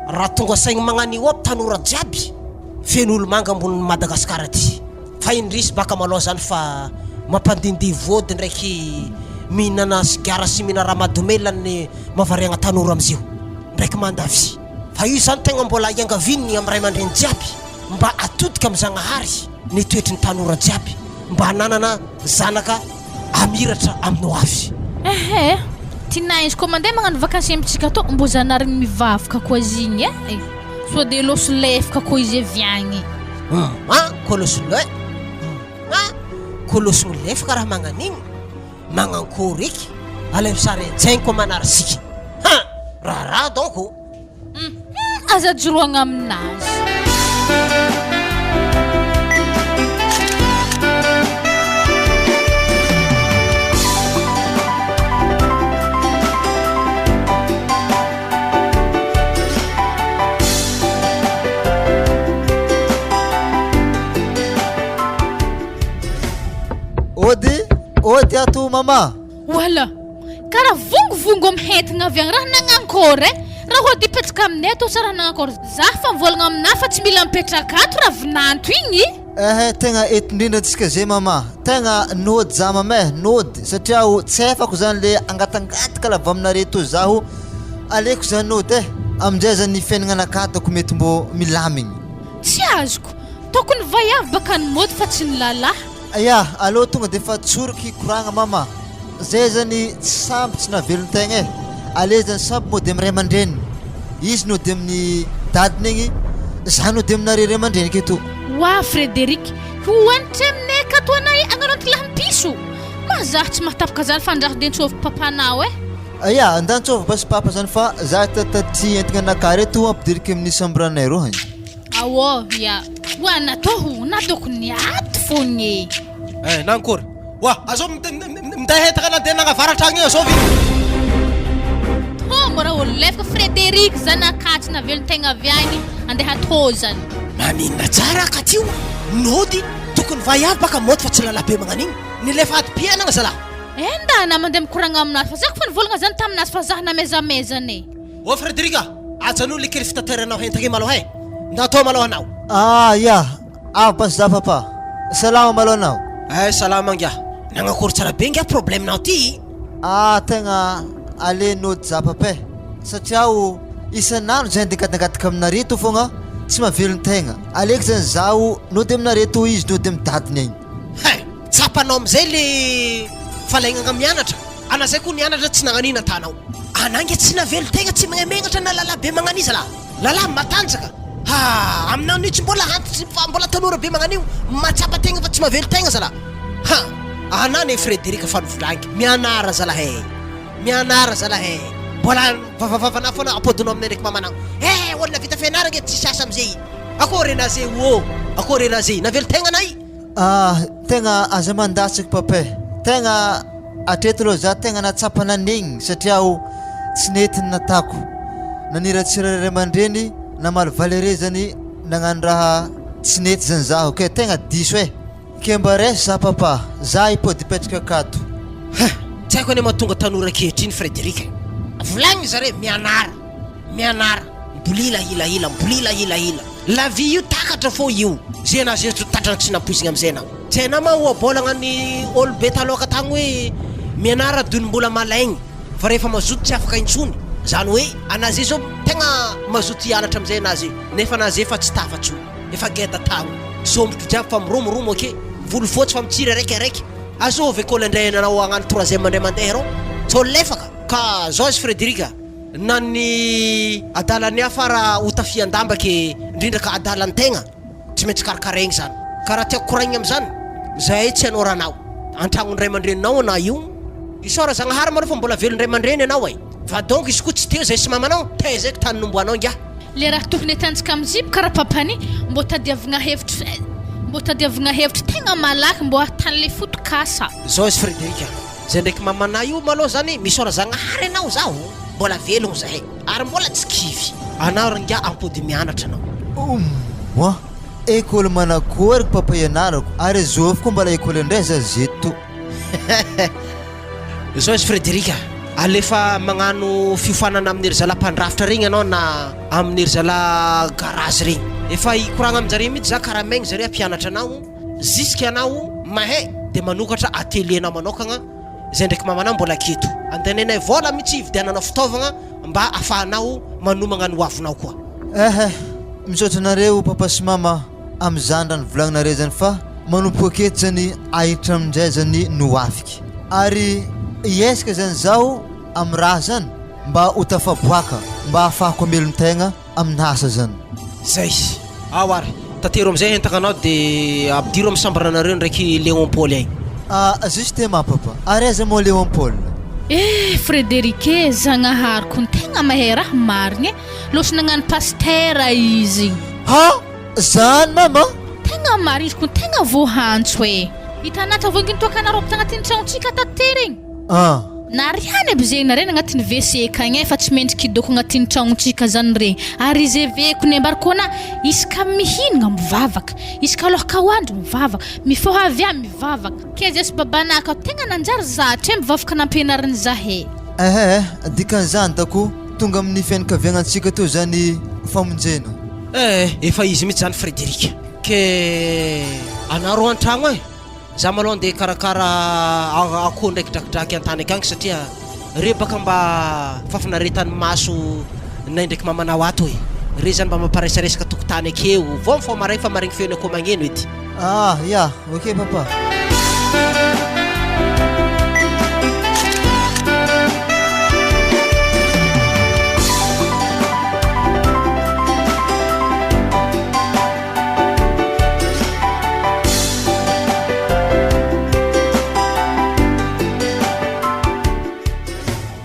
Raha tonga saigny magnan'io aby tanora jiaby feno olomanga ambonin'i Madagascar aty fa indrisy baka malôha zany fa mampandindihy vôdy ndraiky mihinana sigara sy mihina ramadomelina ny mahavariagna tanora amizio ndraiky manda vy fa io zany tegna mbola iangaviany am ray aman-dreny jiaby mba atodika am Zagnahary ny toetry ny tanora jiaby mba hananana zanaka Hamiratra amin'ny ho avy. Ehe, tinà izy koa mandeha magnano vakansy amintsika atô mbô zanarigny mivavaka koa izy igny e, sao de lôso lefaka koa izy avy agny. Hum an, kô lôso le, hum an, kô lôso lefaka raha magnan'igny, magnankôry eky, alaivo sary an-tsaigny koa manary sika, han, raharaha donc ô. Hum aza joroagna aminazy. Ody, ody ato mama. Wala! Karaha vongovongo mihentigna avy agny raha nagnankôry e! Raha hody hipetraka aminay ato sa raha nagnankôry? Za fa mivôlagna aminà fa tsy mila mipetraka ato raha vinanto igny! Ehe tegna eto indrindra antsika zay mama, tegna nody za mama eh, nody satria o tsy efako zany le angatangataka lava aminare to zaho, aleko za nody eh, aminjay zany ny fiaignananakahy ataoko mety mbô milamigny. Tsy azoko, tokony vaiavy baka ny mody fa tsy ny lalahy. Aya, aleo tonga de efa tsoriky koragna mama, zay zany tsy samby tsy nahavelon-tegna e, ale zany samby mody amy ray aman-dreniny, izy nody amin'ny dadiny agny, za nody aminareo ray aman-dreny aketo. Oa Frederic, ho hanitra aminay akato anay agnano antilahy-piso? Ma zah tsy mahatapaka zany fa andraso de ntsôviko papanao eh. Aya, andahy ntsôvy basy papa zany fa za tatatry entigna anakahy reto ampidiriko amin'ny chambre-nay rô hany. Aô ya Oa natao nataoko niato fogna e. Eh nankory? Oa azao minday entagna nandeha nagnavaratra agny azao ve? Tô mora olo lefaka Frédéric zanakà tsy navelon-tegna avy agny andeha atô zany. Maninona tsara ka ty oa nody tokony vaiavy baka mody fa tsy lalahy be magnan'igny nilefa adim-piainagna zalahy. Eh ndana mandeha mikoragna aminazy fa za ko fa nivolagna zany taminazy fa za namezamezana e. Ô Frédéric a! Ajanony le kely fitateranao entagna io malôha e! Ndao atao malôha anao. Ah ya! Avy basy za papa. Salama malôha anao. Eh salama ngiah. Nagnakory tsara be ngiah problème nao ty. Ah tegna allez nody za papa e! Satria o isan'andro zay andeha angatangataka aminare tô fogna tsy mahavelon-tegna. Aleoko zany zaho nody aminare tô izy nody amin'ny dadiny agny. Hein! Tsapanao amizay le falaignagna mianatra. Ana zay koa nianatra tsy nagnanina tanao. Ana nge tsy navelon-tegna tsy megnamegnatra na lalahy be magnaniza lah. Lalahy matanjaka ha aminao nio tsy mbola antitry fa mbola tanora be magnanio mahatsapa tegna fa tsy mavelon-tegna zalah ha ana ne Frederic fa novolagniky mianara zalah eh mianara zalah eh mbola vavavavana foana apodinao aminay ndraiky mamanao eh olona vita fianaragna edy tsisy asa amizay akôry ana zay ô akôry ana zay navelon-tegna anay. Ah tegna aza mandatsaky papa eh tegna Hatreto aloha za tegna nahatsapa nanegny satria aho tsy nety ny natako. Naniratsira ray aman-dreny, namaly Valerie zany nagnano raha tsy nety zany zaho ke tegna diso eh. Ke mba raiso za papa, za hipody hipetraka akato. Huh! Tsy haiko anie mahatonga tanora ankehitriny Frederic e! Volagniny zare mianara, mianara, mibolila hilahila, mibolila hilahila. La vie io takatra fô io. Ze na ze tatrany tsy nampoizigna amizay anao. Tsy hainao ma ohabolagna ny olo be taloka tagny hoe mianara dony mbola malaigny fa rehefa mazoto tsy afaka intsony. Zany hoe ana ze zao tegna mazoto hianatra amizay ana ze nefa ana ze fa tsy tafa tsony efa geda tagny sombotro jiaby fa miromoromo ake volo fotsy fa mitsiry araiky araiky azovy ekôly andray anao hagnano troisième ndray mandeha rô sao lefaka ka zao izy Frederic a. Na ny adalan'ny hafa ara ho tafian-damba ke indrindra ka adalan'ny tegna, tsy maintsy karakaraigny zany. Ka raha tiako koragnina amizany, zahay tsy hanao raha anao. Antragnon'ny ray aman-dreninao anà io. Isaora Zagnahary malôha fa mbola velon-dray aman-dreny anao e. Fa donc izy koa tsy teo zay sy mamanao, taiza eky tany nomboanao ingahy. Le raha tokony atanjaka amizip karaha papany mbô tadiavigna hevitry mbô tadiavigna hevitry tegna malaky mbô ahatany le fotok'asa. Zao izy Frederic a. Zay ndraiky mamanay io malôha zany misaora Zagnahary anao zaho mbola velogno zahay ary mbola tsy kivy anao ry ngiah ampody mianatra anao. Oumh! École manakory papa ianarako ary zovy koa mbala école ndray za zeto. Zao izy Frédéric a, alefa magnano fiofanana amin'ny ry zalahy mpandrafitra regny anao na amin'ny ry zalahy garage regny. Efa hikoragna amin-jare mihitsy za karamaigny zare hampianatra anao jusque anao mahay de manokatra atelier-nao manokagna zay ndraiky mamanao mbola aketo. Andehananay vôla mihitsy hividianana fitaovagna mba afahanao manomagna ny hoavinao koa. Ehe, misaotra anareo papa sy mama amizany raha novolagninareo zany fa manomboka aketo zany ahitra amindray zany no afiky ary hiezaka zany zaho amy raha zany mba ho tafaboaka mba ahafahako hamelon-tegna amin'asa zany. Zay. Ao ary. Tatero amizay entagna anao de ampidiro am chambre nareo ndraiky Léon Paul agny. Ah justement papa, ary aiza moa Léon Paul? Eh Frédéric e, Zagnahary kony tegna mahay raha marigny e, lôsa nagnano pasitera izy igny. Ha! Zany mama? Tegna marigny izy kony tegna voahantso e. Hitanà tavoahangy nitoaka nareo tagnatin'ny tragnontsika tato tery igny. Ah. Nariany aby zegny nare agnatin'ny WC akagny e fa tsy mendriky hidoko agnatin'ny tragnontsika zany regny. Ary izy heveko ny ambara koa na isaka mihinagna mivavaka, isaka aloha hoandro mivavaka, mifoha avy any mivavaka. Ke zay sy babanah ka tegna nanjary zatra e mivavaka nampianariny zahay. Ehe eh, dikan'izany dako tonga amin'ny fianakaviagnantsika teo zany famonjena. Eh, efa izy mihitsy zany Frédéric. Ke anareo an-tragno e. Za malôha andeha hikarakara akoho ndraiky drakidraky an-tany akagny satria re baka mba fahafinaretan'ny maso nay ndraiky mamanao ato e. Re zany mba mamparesaresaka tokotany akeo. Vao mifoha maraigny fa maregny feon'ny akoho magneno edy. Ah ya, ok papa.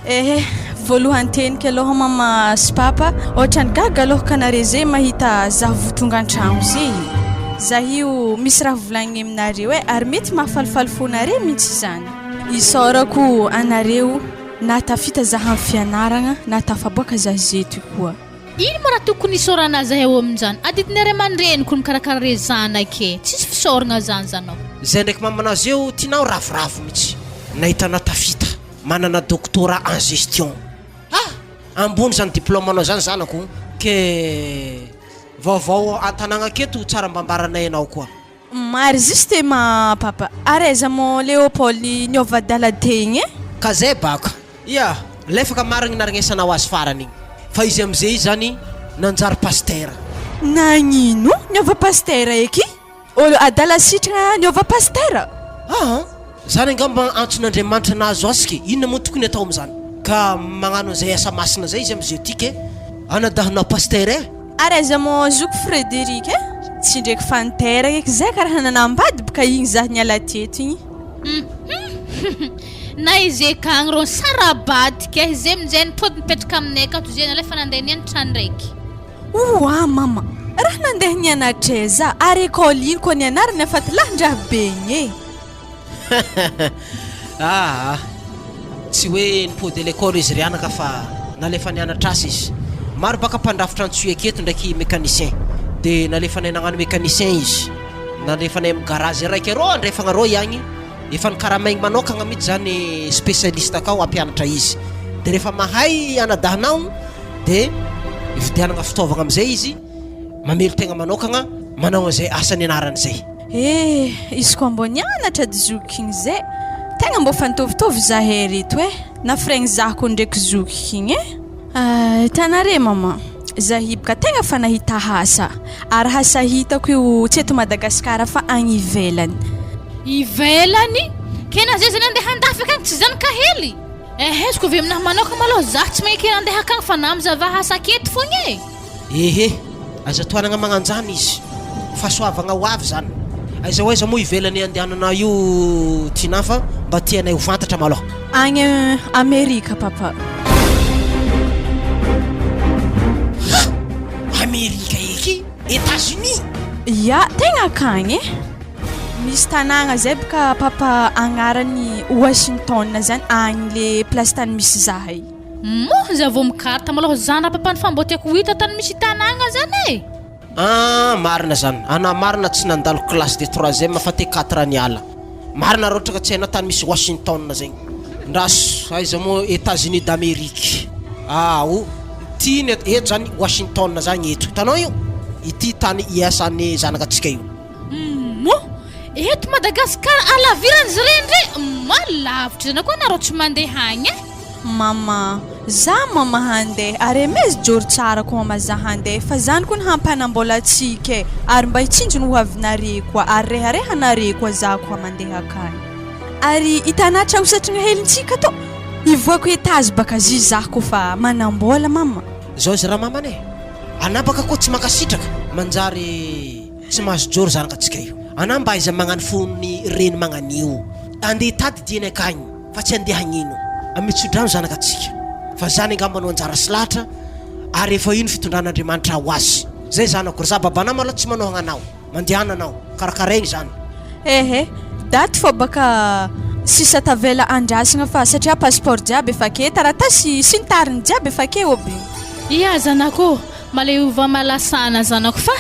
Ehe, voalohany teniko aloha mama sy papa, ohatrany gaga aloha ka nare zay mahita zaho vo tonga an-tragno zay. Za io misy raha volagniny aminareo e, ary mety mahafalifaly fonare mihitsy izany. Isaorako anareo nahatafita zaho amin'ny fianaragna, nahatafaboaka zaho zeto koa. Ino moa raha tokony hisaorana azy eo amin'izany? Adidin'ny ray aman-dreniko ny mikarakara re zanaka e! Tsisy fisaoragna zany zanao. Zay ndraiky mamanao zeo tinao ravoravo mitsy nahita anao tafita manana doctorat en gestion ah! Ambony zany diplôme anao zany zanako ke vaovao antanagna aketo tsara mba ambaranay anao koa. Mary juste ma papa. Ary aiza mon Léopold niova adala tegny e? Ka zay baka. Ia, lefaka marigny naregnesanao azy farany igny. Fa izy amizay izy zany nanjary pasitera. Nagnino niova pasitera eky? Olo adala sitragna niova pasitera? Aa! Zany angamba antson'Andriamanitra nahazo azy ke, inona moa tokony atao amizany? Ka magnano an'izay asa masina zay izy amizay ty ke, anadahinao pasitera e! Ary aiza mon zoky Frederic eh? Tsy ndreky fa niteraka eky zay karaha nanambady bka igny zah niala teto igny. Hum na izy akagny rô nisarabadika eh, zay aminjay nipody nipetraka aminay akato zay nalefa nandeha nianatra ndraiky. Oa mama, raha nandeha nianatra aiza ary école ino koa nianarana fa ty lahin-draha be igny eh. Aa tsy hoe nipody à l'école izy ry anaka fa nalefa nianatra asa izy. Maro baka mpandrafitra antsoy aketo ndraiky mécanicien de nalefanay nagnano mécanicien izy. Nalefanay am garage raiky arô andrefagna arô iagny efa nikaramaigny manokagna mitsy zany spécialiste akao hampianatra izy. De rehefa mahay anadahinao de ividianagna fitaovagna amizay izy mamelo-tegna manokagna manao an'izay asa nianarany zay. Eh, izy koa mbô nianatra dy zoky igny zay, tegna mbô fa nitovitovy zahay reto eh, na freigny zah ko ndraiky zoky igny eh. Ah, hitanare maman, zah hiboka tegna fa nahita asa, ary asa hitako io tsy eto Madagascar fa agny ivelany. Ivelany? Ke na zay zany andeha andafy akagny tsy zany ka hely? Ehe, izy ko avy aminahy manokana malôha zah tsy magneky andeha akagny fa na mizava asa aketo fogna e. Ehe, aza tohanagna magnanjany izy. Fahasoavagna ho avy zany. Aiza ho aiza moa ivelany andehanana io Tinah fa mba tianay ho fantatra malôha. Agny Amerika papa. Ha! Amerika eky? Etats Unis? Ya, tegna akagny e. Misy tanàgna zay boka papa agnarany Washington zany agny le place tany misy zahay. Moa za vao mikarta malôha zany raha papany fa mbô tiako ho hita tany misy tanàgna zany e! Ah marina zany, anah marina tsy nandalo classe de troisième fa T quatre niala. Marina raha ohatra ka tsy hainao tany misy Washington zegny. Ndraso aiza moa Etats Unis d'Amerique. Ao ity ny eto zany Washington zany eto. Hitanao io? Ity tany iasan'ny zanakatsika io. Moa eto Madagascar alaviran'izy ireny ndray ma lavitra zany koa nareo tsy mandeha agny e. Mama, za mama handeha ary emezy joro tsara ko mama za handeha fa zany kony hampanambola atsika e ary mba hitsinjo ny ho avinare koa ary rehareha nare koa za koa mandeha akany ary hitanà tragno satrigna helintsika tô hivoako etage baka zy za kofa manambola mama. Zao izy ramamana e! Anà baka koa tsy mankasitraka manjary Tsy mahazo joro zanakatsika io. Anah mba aiza magnano fon'ny reny magnanio. Andeha hitady dieny akagny fa tsy andeha hagnino. Amitsodrano zanakatsika. Fa zany angamba no anjara sy lahatra ary efa io ny fitondran'Andriamanitra ho azy. Zay zanako, ry za babanah malôha tsy manohagna anao. Mandehana anao. Karakaraigny zany. Ehe, daty fô baka sisa tavela andrasagna fa satria passeport jiaby efa ake, taratasy sy ny tariny jiaby efa ake ôby. Ia zanako ô, maleova malasana zanako fa.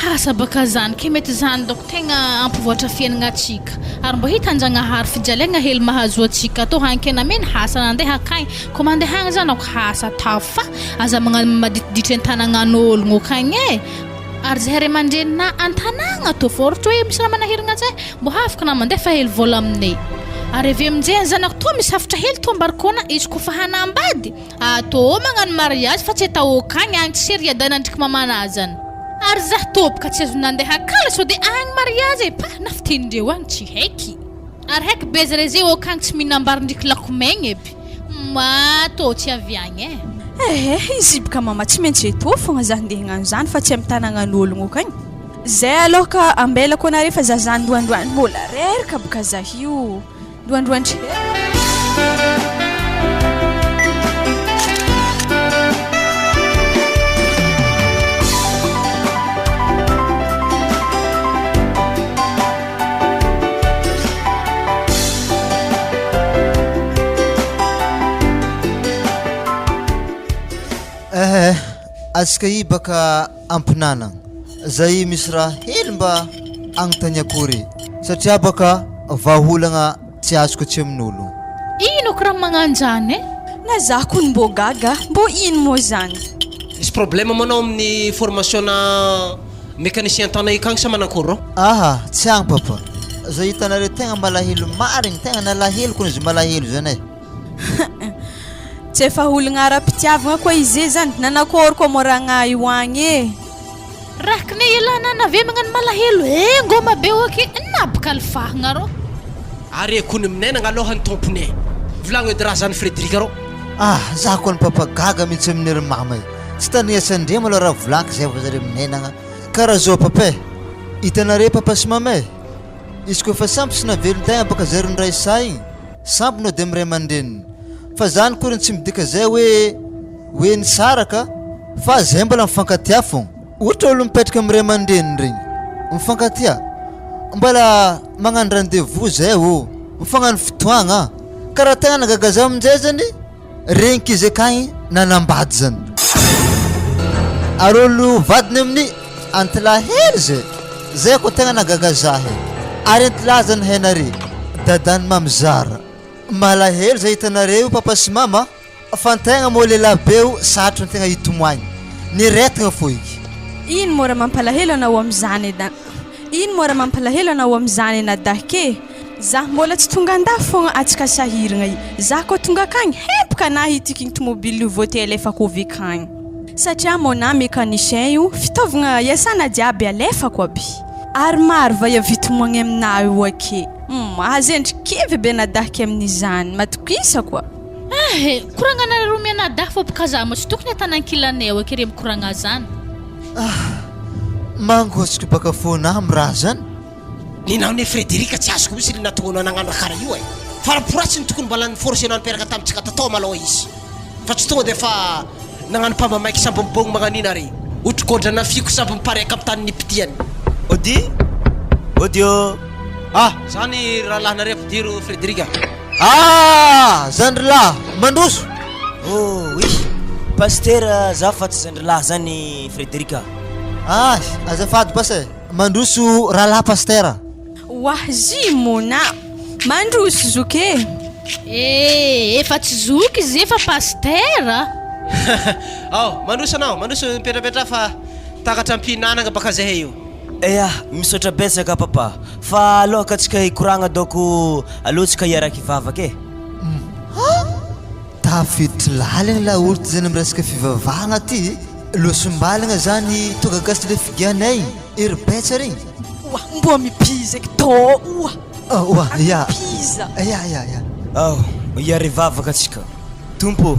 Asa baka zany ke mety zany doko tegna ampivoatra fiainagna atsika ary mba hitanjagnahary fijaliagna hely mahazo atsika atao hankena mena hasa nandeha akagny ko mandeha agny zany ako hasa atao fa aza magnano maditiditry antanagnan'ologno akagny e ary zahay ray aman-dreninà antanagna tô fa ôhatra hoe misy raha manahiragna zay mbô afaka na mandefa hely vôla aminay ary avy aminjay zanako tô misy hafatra hely tô ambarikôna izy kôfa hanambady Atô magnano mariage fa tsy atao okagny agny tsy ry adana ndriky mamana zany. Ary zah toboka tsy azony nandeha kala sao de agny mariage e pah na fitenindreo agny tsy haiky. Ary haiky be zare ze okagny tsy mihinambary ndriky lako megny aby. Mah tô tsy avy agny e. Ehe izy bka mama tsy maintsy etoa fogna zah ndeha hagnano zany fa tsy amy tanagnan'ologno okagny. Zay aloha ka ambelako anare fa zah zany ndoandroany mbola reraka bka zah io. Ndoandroandry. Ehe, atsika i baka ampinanagna. Zay misy raha hely mba agnontaniako re satria baka vahaolagna tsy azoko tsy amin'olo. Ino ko raha magnanjany e? Na za kony mbô gaga, mbô ino mô zany? Misy problème moa anao amin'ny formation-na mécanicien an-tanà akagny sa manakôry rô? Aha, tsy agny papa. Zay hitanareo tegna malahelo marigny, tegna nalahelo kony izy malahelo zany e. Tsy efa ologna ara-pitiavagna koa izy e zany, nanakôry koa mô ragnah io agny e? Rakine elah nana ve magnano malahelo eh ngoma be ok nabka alifahagna rô. Ary ekony aminay nagnaloha ny tompony e! Volagno edy raha zany Frederic rô. Ah za kony papa gaga mintsy amin'ny ry mama e! Tsy tandrinesan-dre malôha raha volaniko zay vao zare minainagna karaha zao papa e! Hitanare papa sy mama e! Izy koa efa sampy sy navelon-tegna baka zay ry niray saha igny sampy no de amy ray aman-dreniny fa zany koriny tsy midika zay hoe hoe nisaraka fa zay mbola mifankatia fogna ohatra olo mipetraka amy ray aman-dreniny regny mifankatia mbola magnano rendez vous zay ô mifagnano fotoagna karaha tegna nahagaga za aminjay zany Regniky izy akagny nanambady zany. Ary olo vadiny amin'ny antilahy hely zay. Zay ko tegna nagaga zah e. Ary antilahy zany hainare. Dadan'i Mamizara. Malahelo zay hitanareo papa sy mama fa antegna moa lehilahy be o sarotro antegna hitomoagny. Niretigna fô iky. Ino moa raha mampalahelo anao amizany e da. Ino moa raha mampalahelo anao amizany anadahy ke? Zah mbola tsy tonga andafy fogna atsika sahiragna i. Zah koa tonga akagny hempoka anah ity kigny tomobile io vao te alefako avy akagny. Satria mon mecanicien io fitaovagna iasana jiaby alefako aby. Ary maro va iavitomoagny aminah io ake. Humm aza endry kivy be anadahy ke amin'izany. Matokisa koa. Eh! Koragnanareo roa mianadahy fô bka zah moa tsy tokony atana ankilanay ao aky re mikoragna zany. Ah! Mangosiko baka fona am raha zany. Nenao ne Frederic tsy azoko mihitsy le natonganao nagnano raha karaha io e! Fa raha pour tsy ny tokony mba ni-forcer-nao nipearaka tamintsika tatao malôha izy fa tsy tonga de efa nagnano mpamba maiky samby mibôgno magnan'ina re! Ohatry gôdrana fiko samby mipareka am tany nipitihany. Ody! Ody ô! Ah! Zany rahalahinareo ampidiro Frederic a! Ah! Zandry lahy! Mandroso! Oh oui! Pasitera za fa tsy zandry lahy zany Frederic a! Ah! Azafady basa e! Mandroso rahalahy Pasitera. Wah zy Mona. Mandroso zoky e! Eh, efa tsy zoky izy efa pasitera. Ao, mandroso anao, mandroso mipetrapetraha fa takatra am-pihinanagna baka zahay io. Eah, misaotra betsaka papa, fa aloha antsika hikoragna daoko aleo tsika hiaraka hivavaka e. Tafiditry lalina laolo ty zany am resaka fivavahagna ty, losom-balagna zany tonga gasy le figianay, ery betsa regny. Oa, mbô mipiza eky tô oa. Oa, ya. Mipiza. Ya, ya, ya. Ao, hiara hivavaka tsika. Tompo ô,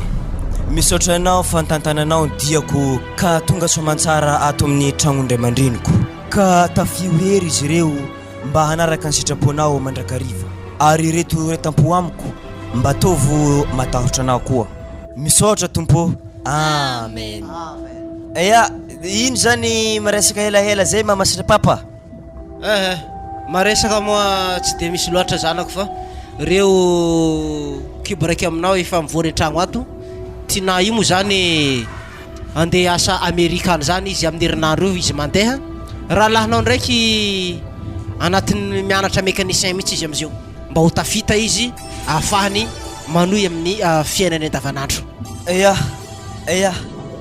misaotra Anao fa nitantananao ny diako ka tonga soamantsara ato amin'ny tragnon-dray aman-dreniko. Ka tafio hery izy ireo mba hanaraka ny sitraponao mandrakariva. Ary ireto retampo amiko mba ataovo matahotra Anao koa. Misaotra Tompo ô. Amen. Ya, ino zany miresaka helahela zay mama sy papa? Eh eh, maresaka moa tsy dia misy loatra zanako fa reo kibo raiky aminao efa mivory an-tragno ato, Tinah io moa zany andeha hiasa Amerika any zany izy amin'ny herinandro io izy mandeha, rahalahinao ndraiky anatin'ny mianatra mécanicien mihitsy izy amizio mba ho tafita izy ahafahany manohy amin'ny fiainany andavanandro. Ya, ya,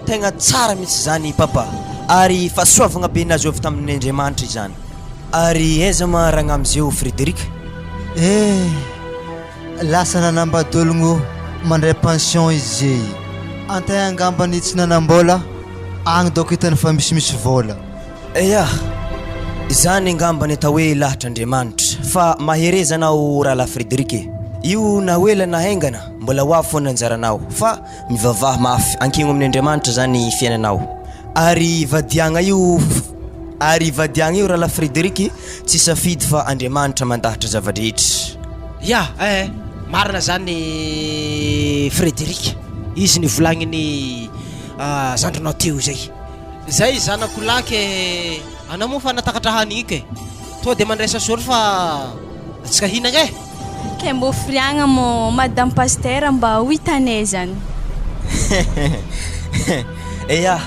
tegna tsara mihitsy zany papa, ary fahasoavagna be nazo avy tamin' Andriamanitra izany. Ary aiza ma ragnamizeo Frederic? Eh! Lasa nanambady ologno mandray pension izy zey. Antegna angambany tsy nanam-bola, agny daoko hitany fa misimisy vôla. Ya, izany angamba ny atao hoe lahatr'Andriamanitra. Fa mahereza anao rahalahy Frederic e. Io na ho ela na haingana mbola ho avy foana anjaranao. Fa mivavaha mafy, ankigno amin' Andriamanitra zany fiainanao. Ary vadiagna io ary vadiagna io rahalahy Frederic tsy safidy fa Andriamanitra mandahatra zava-drehetra. Ya eh, marina zany Frederic, izy nivolagniny zandrinao teo izay. Zay zanako lahy ke anao moa fa natakatra hanigny ke tonga de mandraisa sôry fa antsika hinagna e. Ke mbô firiagna mô madame pasitera mba ho hitanay zany. Eya,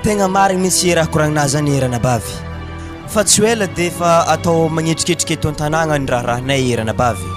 tegna marigny mintsy raha koragninà zany ranabavy. Fa tsy ho ela de efa atao magnetriketrika eto an-tanàgna ny raharahanay ranabavy.